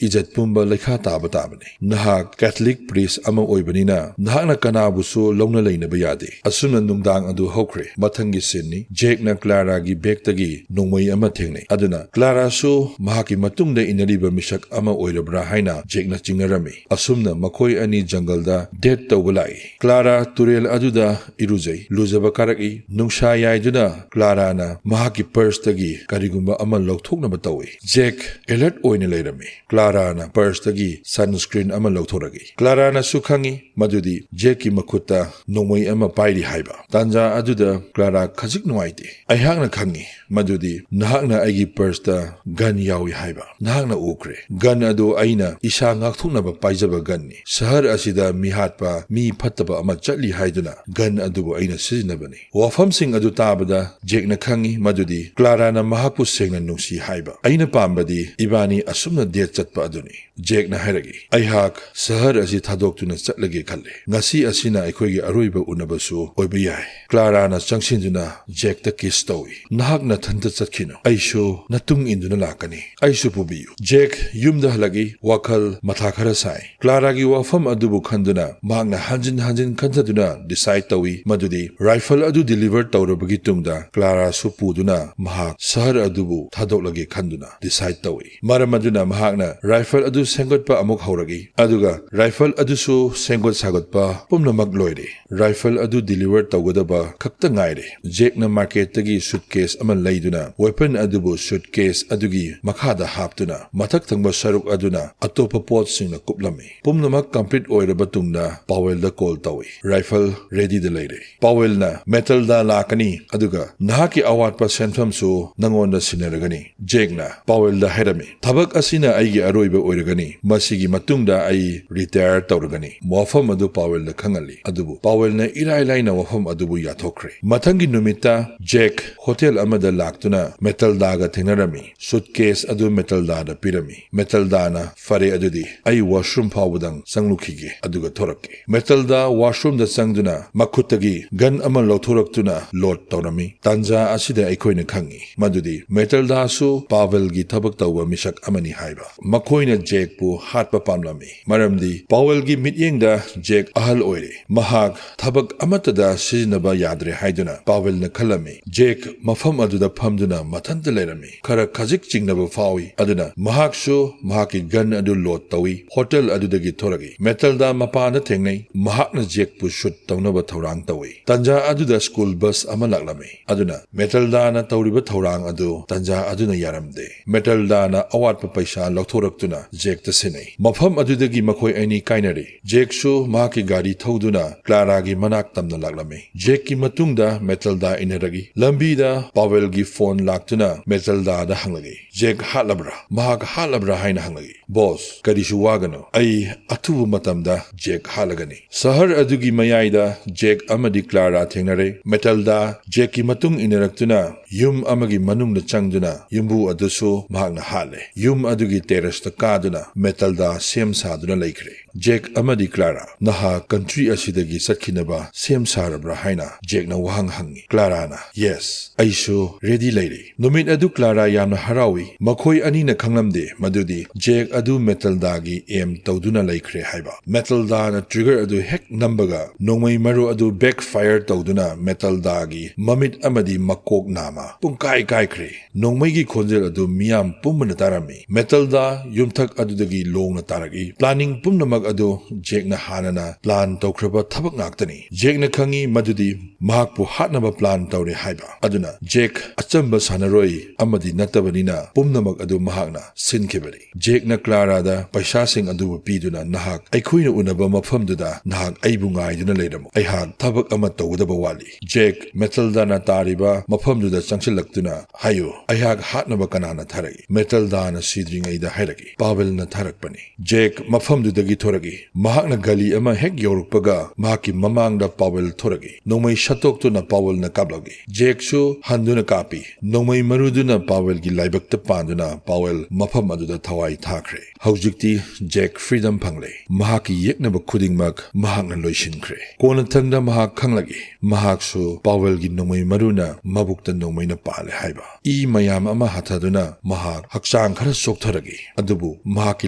ꯏꯖꯠ ꯄꯨꯝꯕ ꯂꯩꯈꯥ ꯇꯥꯕ ꯇꯥꯕꯅꯤ꯫ ꯅꯍꯥꯛ ꯀꯦꯊꯂꯤꯛ ꯄ꯭ꯔꯤꯁ ꯑꯃ ꯑꯣꯏꯕꯅꯤꯅ ꯅꯍꯥꯛꯅ ꯀꯅꯥꯕꯨꯁꯨ ꯂꯧꯅ ꯂꯩꯅꯕ ꯌꯥꯗꯦ꯫" ꯑꯁꯨꯝꯅ ꯅꯨꯡꯗꯥꯡ ꯑꯗꯨ ꯍꯧꯈ꯭ꯔꯦ꯫ ꯃꯊꯪꯒꯤ ꯁꯤꯟꯅꯤ, ꯖꯦꯛꯅ ꯀ꯭ꯂꯥꯔꯥꯒꯤ ꯕꯦꯒꯇꯒꯤ ꯅꯣꯡꯃꯩ ꯑꯃ ꯊꯦꯡꯅꯩ꯫ ꯑꯗꯨꯅ ꯀ꯭ꯂꯥꯔꯥꯁꯨ ꯃꯍꯥꯛꯀꯤ ꯃꯇꯨꯡꯗ ꯏꯟꯅꯔꯤꯕ ꯃꯤꯁꯛ ꯑꯃ ꯑꯣꯏꯔꯕ꯭ꯔꯥ ꯍꯥꯏꯅ ꯖꯦꯛꯅ ꯆꯤꯡꯅꯔꯝꯃꯤ꯫ ꯑꯁꯨꯝꯅ ꯃꯈꯣꯏ ꯑꯅꯤ ꯖꯪꯒꯜꯗ ꯗꯦꯠ ꯇꯧꯕ ꯂꯥꯛꯏ꯫ ꯀ꯭ꯂꯥꯔꯥ ꯇꯨꯔꯦꯜ ꯑꯗꯨꯗ ꯏꯔꯨꯖꯩ꯫ ꯂꯨꯖꯕ ꯀꯥꯔꯛꯏ꯫ ꯅꯨꯡꯁꯥ ꯌꯥꯏꯗꯨꯅ ꯀ꯭ꯂꯥꯔꯥꯅ ꯃꯍꯥꯛꯀꯤ ꯄꯔꯁꯇꯒꯤ ꯀꯔꯤꯒꯨꯝꯕ ꯑꯃ ꯂꯧꯊꯣꯛꯅꯕ ꯇꯧꯏ꯫ ꯖꯦꯛ ꯑꯦꯂꯔꯠ ꯑꯣꯏꯅ ꯂꯩꯔꯝꯃꯤ꯫ ꯀ꯭ꯂꯥꯔꯥꯅ ꯄꯔꯁꯇꯒꯤ ꯁꯟꯁꯀ꯭ꯔꯤꯟ ꯑꯃ ꯂꯧꯊꯣꯔꯛꯏ꯫ ꯀ꯭ꯂꯥꯔꯥꯅꯁꯨ ꯈꯪꯏ ꯃꯗꯨꯗꯤ ꯖꯦꯛꯀꯤ ꯃꯈꯨꯠꯇ ꯅꯣꯡꯃꯩ ꯑꯃ ꯄꯥꯏꯔꯤ ꯍꯥꯏꯕ꯫ ꯇꯥꯟꯖꯥ ꯑꯗꯨꯗ ꯀ꯭ꯂꯥꯔꯥ ꯈꯖꯤꯛ ꯅꯨꯡꯉꯥꯏꯇꯦ꯫ "ꯑꯩꯍꯥꯛꯅ ꯈꯪꯏ ꯃꯗꯨꯗꯤ ꯅꯍꯥꯛꯅ ꯑꯩꯒꯤ ꯄꯔꯁꯇ ꯒꯟ ꯌꯥꯎꯏ ꯍꯥꯏꯕ꯫ ꯅꯍꯥꯛꯅ ꯎꯈ꯭ꯔꯦ꯫ ꯒꯟ ꯑꯗꯨ ꯑꯩꯅ ꯏꯁꯥ ꯉꯥꯛꯊꯣꯛꯅꯕ ꯄꯥꯏꯖꯕ ꯒꯟꯅꯤ꯫ ꯁꯍꯔ ꯑꯁꯤꯗ ꯃꯤꯍꯥꯠꯄ, ꯃꯤ ꯐꯠꯇꯕ ꯑꯃ ꯆꯠꯂꯤ ꯍꯥꯏꯗꯨꯅ ꯒꯟ ꯑꯗꯨꯕꯨ ꯑꯩꯅ ꯁꯤꯖꯤꯟꯅꯕꯅꯤ꯫" ꯋꯥꯐꯝꯁꯤꯡ ꯑꯗꯨ ꯇꯥꯕꯗ ꯖꯦꯛꯅ ꯈꯪꯏ ꯃꯗꯨꯗꯤ ꯀ꯭ꯂꯥꯔꯥꯅ ꯃꯍꯥꯛꯄꯨ ꯁꯦꯡꯅ ꯅꯨꯡꯁꯤ ꯍꯥꯏꯕ꯫ "ꯑꯩꯅ ꯄꯥꯝꯕꯗꯤ ꯏꯕꯥꯅꯤ ꯑꯁꯨꯝꯅ ꯗꯦꯠ ꯆꯠꯄ ꯑꯗꯨꯅꯤ꯫" ꯖꯦꯛꯅ ꯍꯥꯏꯔꯛꯏ, "ꯑꯩꯍꯥꯛ ꯁꯍꯔ ꯑꯁꯤ ꯊꯥꯗꯣꯛꯇꯨꯅ ꯆꯠꯂꯒꯦ ꯈꯜꯂꯦ꯫ ꯉꯁꯤ ꯑꯁꯤꯅ ꯑꯩꯈꯣꯏꯒꯤ ꯑꯔꯣꯏꯕ ꯎꯅꯕꯁꯨ ꯑꯣꯏꯕ ꯌꯥꯏ꯫" ꯀ꯭ꯂꯥꯔꯥꯅ ꯆꯪꯁꯤꯟꯗꯨꯅ ꯖꯦꯛꯇ ꯀꯤꯁ ꯇꯧꯏ꯫ "ꯅꯍꯥꯛ ꯅꯊꯟꯇ ꯆꯠꯈꯤꯅꯨ꯫ ꯑꯩꯁꯨ ꯅꯇꯨꯡ ꯏꯟꯗꯨꯅ ꯂꯥꯛꯀꯅꯤ꯫ ꯑꯩꯁꯨ ꯄꯨꯕꯤꯌꯨ꯫" ꯖꯦꯛ ꯌꯨꯝꯗ ꯍꯜꯂꯛꯏ꯫ ꯋꯥꯈꯜ ꯃꯊꯥ ꯈꯔ ꯁꯥꯏ꯫ ꯀ꯭ꯂꯥꯔꯥꯒꯤ ꯋꯥꯐꯝ ꯑꯗꯨꯕꯨ ꯈꯟꯗꯨꯅ ꯃꯍꯥꯛꯅ ꯍꯟꯖꯤꯟ ꯍꯟꯖꯤꯟ ꯈꯟꯊꯗꯨꯅ ꯗꯤꯁꯥꯏꯗ ꯇꯧꯏ ꯃꯗꯨꯗꯤ ꯔꯥꯏꯐꯜ ꯑꯗꯨ ꯗꯤꯂꯤꯚꯔ ꯇꯧꯔꯕꯒꯤ ꯇꯨꯡꯗ ꯀ꯭ꯂꯥꯔꯥꯁꯨ ꯄꯨꯗꯨꯅ ꯃꯍꯥꯛ ꯁꯍꯔ ꯑꯗꯨꯕꯨ ꯊꯥꯗꯣꯛꯂꯒꯦ ꯈꯟꯗꯨꯅ ꯗꯤꯁꯥꯏꯗ ꯇꯧꯏ꯫ ꯃꯔꯝ ꯑꯗꯨꯅ ꯃꯍꯥꯛꯅ ꯔꯥꯏꯐꯜ ꯑꯗꯨ ꯁꯦꯝꯒꯠꯄ ꯑꯃꯨꯛ ꯍꯧꯔꯛꯏ, ꯑꯗꯨꯒ ꯔꯥꯏꯐꯜ ꯑꯗꯨꯁꯨ ꯁꯦꯝꯒꯠ ꯁꯥꯒꯠꯄ ꯄꯨꯝꯅꯃꯛ ꯂꯣꯏꯔꯦ꯫ ꯔꯥꯏꯐꯜ ꯑꯗꯨ ꯗꯤꯂꯤꯚꯔ ꯇꯧꯒꯗꯕ ꯈꯛꯇ ꯉꯥꯏꯔꯦ꯫ ꯖꯦꯛꯅ ꯃꯥꯔꯀꯦꯠꯇꯒꯤ ꯁꯨꯠꯀꯦꯁ ꯑꯃ ꯂꯩꯗꯨꯅ ꯋꯦꯄꯟ ꯑꯗꯨꯕꯨ ꯁꯨꯠꯀꯦꯁ ꯑꯗꯨꯒꯤ ꯃꯈꯥꯗ ꯍꯥꯞꯇꯨꯅ ꯃꯊꯛ ꯊꯪꯕ ꯁꯔꯨꯛ ꯑꯗꯨꯅ ꯑꯇꯣꯞꯄ ꯄꯣꯠꯁꯤꯡꯅ ꯀꯨꯞꯂꯝꯃꯤ꯫ ꯄꯨꯝꯅꯃꯛ ꯀꯝꯄ꯭ꯂꯤꯠ ꯑꯣꯏꯔꯕ ꯇꯨꯡꯗ ꯄꯥꯋꯦꯜꯗ ꯀꯣꯜ ꯇꯧꯏ꯫ "ꯔꯥꯏꯐꯜ ꯔꯦꯗꯤꯗ ꯂꯩꯔꯦ꯫ ꯄꯥꯋꯦꯜꯅ ꯃꯦꯇꯜꯗꯥ ꯂꯥꯛꯀꯅꯤ, ꯑꯗꯨꯒ ꯅꯍꯥꯛꯀꯤ ꯑꯋꯥꯠꯄ ꯁꯦꯟꯐꯝꯁꯨ ꯅꯉꯣꯟꯗ ꯁꯤꯟꯅꯔꯒꯅꯤ꯫" ꯖꯦꯛꯅ ꯄꯥꯋꯦꯜꯗ ꯍꯥꯏꯔꯝꯃꯤ, "ꯊꯕꯛ ꯑꯁꯤꯅ ꯑꯩꯒꯤ ꯑꯔꯣꯏꯕ ꯑꯣꯏꯔꯒꯅꯤ꯫ ꯃꯁꯤꯒꯤ ꯃꯇꯨꯡꯗ ꯑꯩ ꯔꯤꯇꯥꯌꯔ ꯇꯧꯔꯒꯅꯤ꯫" ꯋꯥꯐꯝ ꯑꯗꯨ ꯄꯥꯋꯦꯜꯗ ꯈꯪꯍꯜꯂꯤ, ꯑꯗꯨꯕꯨ ꯄꯥꯋꯦꯜꯅ ꯏꯔꯥꯏ ꯂꯥꯏꯅ ꯋꯥꯐꯝ ꯑꯗꯨꯕꯨ ꯌꯥꯊꯣꯛꯈ꯭ꯔꯦ꯫ ꯃꯊꯪꯒꯤ ꯅꯨꯃꯤꯠꯇ ꯖꯦꯛ ꯍꯣꯇꯦꯜ ꯑꯃꯗ ꯂꯥꯛꯇꯨꯅ ꯃꯦꯇꯜꯗꯥꯒ ꯊꯦꯡꯅꯔꯝꯃꯤ꯫ ꯁꯨꯠꯀꯦꯁ ꯑꯗꯨ ꯃꯦꯇꯜꯗꯥꯗ ꯄꯤꯔꯝꯃꯤ꯫ ꯃꯦꯇꯜꯗꯥꯅ, "ꯐꯔꯦ, ꯑꯗꯨꯗꯤ ꯑꯩ ꯋꯥꯁꯔꯨꯝ ꯐꯥꯎꯕꯗꯪ ꯆꯪꯂꯨꯈꯤꯒꯦ, ꯑꯗꯨꯒ ꯊꯣꯔꯛꯀꯦ꯫" ꯃꯦꯇꯜꯗꯥ ꯋꯥꯁꯔꯨꯝꯗ ꯆꯪꯗꯨꯅ ꯃꯈꯨꯠꯇꯒꯤ ꯒꯟ ꯑꯃ ꯂꯧꯊꯣꯔꯛꯇꯨꯅ ꯂꯣꯗ ꯇꯧꯔꯝꯃꯤ꯫ ꯇꯥꯟꯖꯥ ꯑꯁꯤꯗ ꯑꯩꯈꯣꯏꯅ ꯈꯪꯏ ꯃꯗꯨꯗꯤ ꯃꯦꯇꯜꯗꯥꯁꯨ ꯄꯥꯚꯦꯜꯒꯤ ꯊꯕꯛ ꯇꯧꯕ ꯃꯤꯁꯛ ꯑꯃꯅꯤ ꯍꯥꯏꯕ꯫ ꯃꯈꯣꯏꯅ ꯖꯦꯛꯄꯨ ꯍꯥꯠꯄ ꯄꯥꯝꯂꯝꯃꯤ, ꯃꯔꯝꯗꯤ ꯄꯥꯚꯦꯜꯒꯤ ꯃꯤꯠꯌꯦꯡꯗ ꯖꯦꯛ ꯑꯍꯜ ꯑꯣꯏꯔꯦ꯫ ꯃꯍꯥꯛ ꯊꯕꯛ ꯑꯃꯠꯇꯗ ꯁꯤꯖꯤꯟꯅꯕ ꯌꯥꯗ꯭ꯔꯦ ꯍꯥꯏꯗꯨꯅ ꯄꯥꯚꯦꯜꯅ ꯈꯜꯂꯝꯃꯤ꯫ ꯖꯦꯛ ꯃꯐꯝ ꯑꯗꯨꯗ ꯐꯝꯗꯨꯅ ꯃꯊꯟꯇ ꯂꯩꯔꯝꯃꯤ꯫ ꯈꯔ ꯈꯖꯤꯛ ꯆꯤꯡꯅꯕ ꯐꯥꯎꯏ, ꯑꯗꯨꯅ ꯃꯍꯥꯛꯁꯨ ꯃꯍꯥꯛꯀꯤ ꯒꯟ ꯑꯗꯨ ꯂꯣꯗ ꯇꯧꯏ꯫ ꯍꯣꯇꯦꯜ ꯑꯗꯨꯗꯒꯤ ꯊꯣꯔꯛꯏ꯫ ꯃꯦꯇꯜꯗꯥ ꯃꯄꯥꯟꯗ ꯊꯦꯡꯅꯩ꯫ ꯃꯍꯥꯛꯅ ꯖꯦꯛꯄꯨ ꯁꯨꯠ ꯇꯧꯅꯕ ꯊꯧꯔꯥꯡ ꯇꯧꯏ꯫ ꯇꯥꯟꯖꯥ ꯑꯗꯨꯗ ꯁ꯭ꯀꯨꯜ ꯕꯁ ꯑꯃ ꯂꯥꯛꯂꯝꯃꯤ, ꯑꯗꯨꯅ ꯃꯦꯇꯜꯗꯥꯅ ꯇꯧꯔꯤꯕ ꯊꯧꯔꯥꯡ ꯑꯗꯨ ꯇꯥꯟꯖꯥ ꯑꯗꯨꯅ ꯌꯥꯔꯝꯗꯦ꯫ ꯃꯦꯇꯜꯗꯥꯅ ꯑꯋꯥꯠꯄ ꯄꯩꯁꯥ ꯂꯧꯊꯣꯔꯛꯇꯨꯅ ꯖꯦꯛꯇ ꯁꯤꯟꯅꯩ꯫ ꯃꯐꯝ ꯑꯗꯨꯗꯒꯤ ꯃꯈꯣꯏ ꯑꯅꯤ ꯀꯥꯏꯅꯔꯦ꯫ ꯖꯦꯛꯁꯨ ꯃꯍꯥꯛꯀꯤ ꯒꯥꯔꯤ ꯊꯧꯗꯨꯅ ꯀ꯭ꯂꯥꯔꯥꯒꯤ ꯃꯅꯥꯛ ꯇꯝꯅ ꯂꯥꯛꯂꯝꯃꯤ꯫ ꯖꯦꯛꯀꯤ ꯃꯇꯨꯡꯗ ꯃꯦꯇꯜꯗꯥ ꯏꯟꯅꯔꯛꯏ꯫ ꯂꯝꯕꯤꯗ ꯄꯥꯚꯦꯜꯒꯤ ꯐꯣꯟ ꯂꯥꯛꯇꯨꯅ ꯃꯦꯇꯜꯗꯥꯗ ꯍꯪꯂꯛꯏ, "ꯖꯦꯛ ꯍꯥꯠꯂꯕ꯭ꯔꯥ? ꯃꯍꯥꯛ ꯍꯥꯠꯂꯕ꯭ꯔꯥ?" ꯍꯥꯏꯅ ꯍꯪꯂꯛꯏ꯫ "ꯕꯣꯁ, ꯀꯔꯤꯁꯨ ꯋꯥꯒꯅꯨ, ꯑꯩ ꯑꯊꯨꯕ ꯃꯇꯝꯗ ꯖꯦꯛ ꯍꯥꯠꯂꯒꯅꯤ꯫" ꯁꯍꯔ ꯑꯗꯨꯒꯤ ꯃꯌꯥꯏꯗ ꯖꯦꯛ ꯑꯃꯗꯤ ꯀ꯭ꯂꯥꯔꯥ ꯊꯦꯡꯅꯔꯦ꯫ ꯃꯦꯇꯜꯗꯥ ꯖꯦꯛꯀꯤ ꯃꯇꯨꯡ ꯏꯟꯅꯔꯛꯇꯨꯅ ꯌꯨꯝ ꯑꯃꯒꯤ ꯃꯅꯨꯡꯗ ꯆꯪꯗꯨꯅ ꯌꯨꯝꯕꯨ ꯑꯗꯨꯁꯨ ꯃꯍꯥꯛꯅ ꯍꯥꯠꯂꯦ꯫ ꯌꯨꯝ ꯑꯗꯨꯒꯤ ꯇꯦꯔꯦꯁꯇ ꯀꯥꯗꯨꯅ ꯃꯦꯇꯜꯗꯥ ꯁꯦꯝ ꯁꯥꯗꯨꯅ ꯂꯩꯈ꯭ꯔꯦ꯫ "ꯖꯦꯛ ꯑꯃꯗꯤ ꯀ꯭ꯂꯥꯔꯥ, ꯅꯍꯥꯛ ꯀꯟꯇ꯭ꯔꯤ ꯑꯁꯤꯗꯒꯤ ꯆꯠꯈꯤꯅꯕ ꯁꯦꯝ ꯁꯥꯔꯕ꯭ꯔꯥ?" ꯍꯥꯏꯅ ꯖꯦꯛꯅ ꯋꯥꯍꯪ ꯍꯪꯉꯤ꯫ ꯀ꯭ꯂꯥꯔꯥꯅ, "ꯌꯦꯁ, ꯑꯩꯁꯨ ꯔꯦꯗꯤ ꯂꯩꯔꯦ꯫" ꯅꯨꯃꯤꯠ ꯑꯗꯨ ꯀ꯭ꯂꯥꯔꯥ ꯌꯥꯝꯅ ꯍꯔꯥꯎꯏ꯫ ꯃꯈꯣꯏ ꯑꯅꯤꯅ ꯈꯪꯂꯝꯗꯦ ꯃꯗꯨꯗꯤ ꯖꯦꯛ ꯑꯗꯨ ꯃꯦꯇꯜꯗꯥꯒꯤ ꯑꯦꯝ ꯇꯧꯗꯨꯅ ꯂꯩꯈ꯭ꯔꯦ ꯍꯥꯏꯕ꯫ ꯃꯦꯇꯜꯗꯥꯅ ꯇ꯭ꯔꯤꯒꯔ ꯑꯗꯨ ꯍꯦꯛ ꯅꯝꯕꯒ ꯅꯣꯡꯃꯩ ꯃꯔꯨ ꯑꯗꯨ ꯕꯦꯛ ꯐꯥꯌꯔ ꯇꯧꯗꯨꯅ ꯃꯦꯇꯜꯗꯥꯒꯤ ꯃꯃꯤꯠ ꯑꯃꯗꯤ ꯃꯀꯣꯛ ꯅꯥꯝꯃ ꯄꯨꯡꯀꯥꯏ ꯀꯥꯏꯈ꯭ꯔꯦ꯫ ꯅꯣꯡꯃꯩꯒꯤ ꯈꯣꯟꯖꯦꯜ ꯑꯗꯨ ꯃꯤꯌꯥꯝ ꯄꯨꯝꯕꯅ ꯇꯥꯔꯝꯃꯤ꯫ ꯃꯦꯇꯜꯗꯥ ꯌꯨꯝꯊꯛ ꯑꯗꯨꯗꯒꯤ ꯂꯣꯡꯅ ꯇꯥꯔꯛꯏ꯫ ꯄ꯭ꯂꯥꯅꯤꯡ ꯄꯨꯝꯅꯃꯛ ꯑꯗꯨ ꯖꯦꯛꯅ ꯍꯥꯟꯅꯅ ꯄ꯭ꯂꯥꯟ ꯇꯧꯈ꯭ꯔꯕ ꯊꯕꯛ ꯉꯥꯛꯇꯅꯤ꯫ ꯖꯦꯛꯅ ꯈꯪꯏ ꯃꯗꯨꯗꯤ ꯃꯍꯥꯛꯄꯨ ꯍꯥꯠꯅꯕ ꯄ꯭ꯂꯥꯟ ꯇꯧꯔꯦ ꯍꯥꯏꯕ꯫ ꯑꯗꯨꯅ ꯖꯦꯛ ꯑꯆꯝꯕ ꯁꯥꯟꯅꯔꯣꯏ ꯑꯃꯗꯤ ꯅꯠꯇꯕꯅꯤꯅ ꯄꯨꯝꯅꯃꯛ ꯑꯗꯨ ꯃꯍꯥꯛꯅ ꯁꯤꯟꯈꯤꯕꯅꯤ꯫ ꯖꯦꯛꯅ ꯀ꯭ꯂꯥꯔꯥꯗ ꯄꯩꯁꯥꯁꯤꯡ ꯑꯗꯨꯕꯨ ꯄꯤꯗꯨꯅ, "ꯅꯍꯥꯛ ꯑꯩꯈꯣꯏꯅ ꯎꯅꯕ ꯃꯐꯝꯗꯨꯗ ꯅꯍꯥꯛ ꯑꯩꯕꯨ ꯉꯥꯏꯗꯨꯅ ꯂꯩꯔꯝꯃꯨ꯫ ꯑꯩꯍꯥꯛ ꯊꯕꯛ ꯑꯃ ꯇꯧꯒꯗꯕ ꯋꯥꯠꯂꯤ꯫" ꯖꯦꯛ ꯃꯦꯇꯜꯗꯥꯅ ꯇꯥꯔꯤꯕ ꯃꯐꯝꯗꯨꯗ ꯆꯪꯁꯤꯜꯂꯛꯇꯨꯅ, "ꯍꯥꯏꯌꯨ, ꯑꯩꯍꯥꯛ ꯍꯥꯠꯅꯕ ꯀꯅꯥꯅ ꯊꯥꯔꯛꯏ?" "ꯃꯦꯇꯜꯗꯥꯅ ꯁꯤꯗ꯭ꯔꯤꯉꯩꯗ ꯍꯥꯏꯔꯛꯏ, ꯄꯥꯋꯦꯜꯅ ꯊꯥꯔꯛꯄꯅꯤ꯫" ꯖꯦꯛ ꯃꯐꯝꯗꯨꯗꯒꯤ ꯊꯣꯔꯛꯏ꯫ ꯃꯍꯥꯛꯅ ꯒꯂꯤ ꯑꯃ ꯍꯦꯛ ꯌꯧꯔꯛꯄꯒ ꯃꯍꯥꯛꯀꯤ ꯃꯃꯥꯡꯗ ꯄꯥꯋꯦꯜ ꯊꯣꯔꯛꯏ꯫ ꯅꯣꯡꯃꯩ ꯁꯠꯇꯣꯛꯇꯨꯅ ꯄꯥꯋꯦꯜꯅ ꯀꯥꯞꯂꯛꯏ꯫ ꯖꯦꯛꯁꯨ ꯍꯟꯗꯨꯅ ꯀꯥꯞꯄꯤ꯫ ꯅꯣꯡꯃꯩ ꯃꯔꯨꯗꯨꯅ ꯄꯥꯋꯦꯜꯒꯤ ꯂꯥꯏꯕꯛꯇ ꯄꯥꯟꯗꯨꯅ ꯄꯥꯋꯦꯜ ꯃꯐꯝ ꯑꯗꯨꯗ ꯊꯋꯥꯏ ꯊꯥꯈ꯭ꯔꯦ꯫ ꯍꯧꯖꯤꯛꯇꯤ ꯖꯦꯛ ꯐ꯭ꯔꯤꯗꯝ ꯐꯪꯂꯦ꯫ ꯃꯍꯥꯛꯀꯤ ꯌꯦꯛꯅꯕ ꯈꯨꯗꯤꯡꯃꯛ ꯃꯍꯥꯛꯅ ꯂꯣꯏꯁꯤꯟꯈ꯭ꯔꯦ꯫ ꯀꯣꯟꯅꯊꯪꯗ ꯃꯍꯥꯛ ꯈꯪꯂꯛꯏ, ꯃꯍꯥꯛꯁꯨ ꯄꯥꯋꯦꯜꯒꯤ ꯅꯣꯡꯃꯩ ꯃꯔꯨꯅ ꯃꯕꯨꯛꯇ ꯅꯣꯡꯃꯩꯅ ꯄꯥꯜꯂꯦ ꯍꯥꯏꯕ꯫ ꯏ ꯃꯌꯥꯝ ꯑꯃ ꯍꯟꯊꯗꯨꯅ ꯃꯍꯥꯛ ꯍꯛꯆꯥꯡ ꯈꯔ ꯆꯣꯛꯊꯔꯛꯏ, ꯑꯗꯨꯕꯨ ꯃꯍꯥꯛꯀꯤ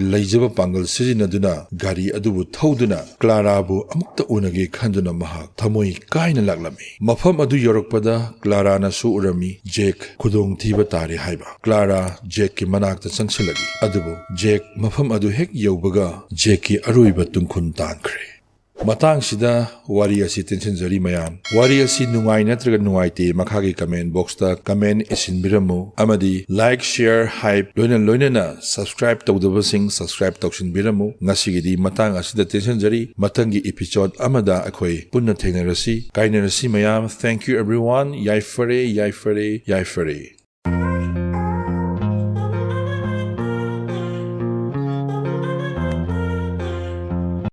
ꯂꯩꯖꯕ ꯄꯥꯡꯒꯜ ꯁꯤꯖꯤꯟꯅꯗꯨꯅ ꯒꯥꯔꯤ ꯑꯗꯨꯕꯨ ꯊꯧꯗꯨꯅ ꯀ꯭ꯂꯥꯔꯥꯕꯨ ꯑꯃꯨꯛꯇ ꯎꯅꯒꯦ ꯈꯟꯗꯨꯅ ꯃꯍꯥꯛ ꯊꯃꯣꯏ ꯀꯥꯏꯅ ꯂꯥꯛꯂꯝꯃꯤ꯫ ꯃꯐꯝ ꯑꯗꯨ ꯌꯧꯔꯛꯄꯗ ꯀ꯭ꯂꯥꯔꯥꯅꯁꯨ ꯎꯔꯝꯃꯤ꯫ ꯖꯦꯛ ꯈꯨꯗꯣꯡꯊꯤꯕ ꯇꯥꯔꯦ ꯍꯥꯏꯕ꯫ ꯀ꯭ꯂꯥꯔꯥ ꯖꯦꯛꯀꯤ ꯃꯅꯥꯛꯇ ꯆꯪꯁꯤꯜꯂꯛꯏ, ꯑꯗꯨꯕꯨ ꯖꯦꯛ ꯃꯐꯝ ꯑꯗꯨ ꯍꯦꯛ ꯌꯧꯕꯒ ꯖꯦꯛꯀꯤ ꯑꯔꯣꯏꯕ ꯇꯨꯡꯈꯨꯟ ꯇꯥꯟꯈ꯭ꯔꯦ꯫ ꯃꯇꯥꯡꯁꯤꯗ ꯋꯥꯔꯤ ꯑꯁꯤ ꯇꯦꯟꯁꯤꯟꯖꯔꯤ ꯃꯌꯥꯝ꯫ ꯋꯥꯔꯤ ꯑꯁꯤ ꯅꯨꯡꯉꯥꯏ ꯅꯠꯇ꯭ꯔꯒ ꯅꯨꯡꯉꯥꯏꯇꯦ ꯃꯈꯥꯒꯤ comment box ꯇ comment ꯏꯁꯤꯟꯕꯤꯔꯝꯃꯨ, ꯑꯃꯗꯤ like, share, hype ꯂꯣꯏꯅ ꯂꯣꯏꯅꯅ subscribe ꯇꯧꯗꯕꯁꯤꯡ subscribe ꯇꯧꯁꯤꯟꯕꯤꯔꯝꯃꯨ꯫ ꯉꯁꯤꯒꯤꯗꯤ ꯃꯇꯥꯡ ꯑꯁꯤꯗ ꯇꯦꯟꯁꯤꯟꯖꯔꯤ꯫ ꯃꯊꯪꯒꯤ episode ꯑꯃꯗ ꯑꯩꯈꯣꯏ ꯄꯨꯟꯅ ꯊꯦꯡꯅꯔꯁꯤ, ꯀꯥꯏꯅꯔꯁꯤ ꯃꯌꯥꯝ꯫ Thank you everyone꯫ ꯌꯥꯏꯐꯔꯦ, ꯌꯥꯏꯐꯔꯦ, ꯌꯥꯏꯐꯔꯦ꯫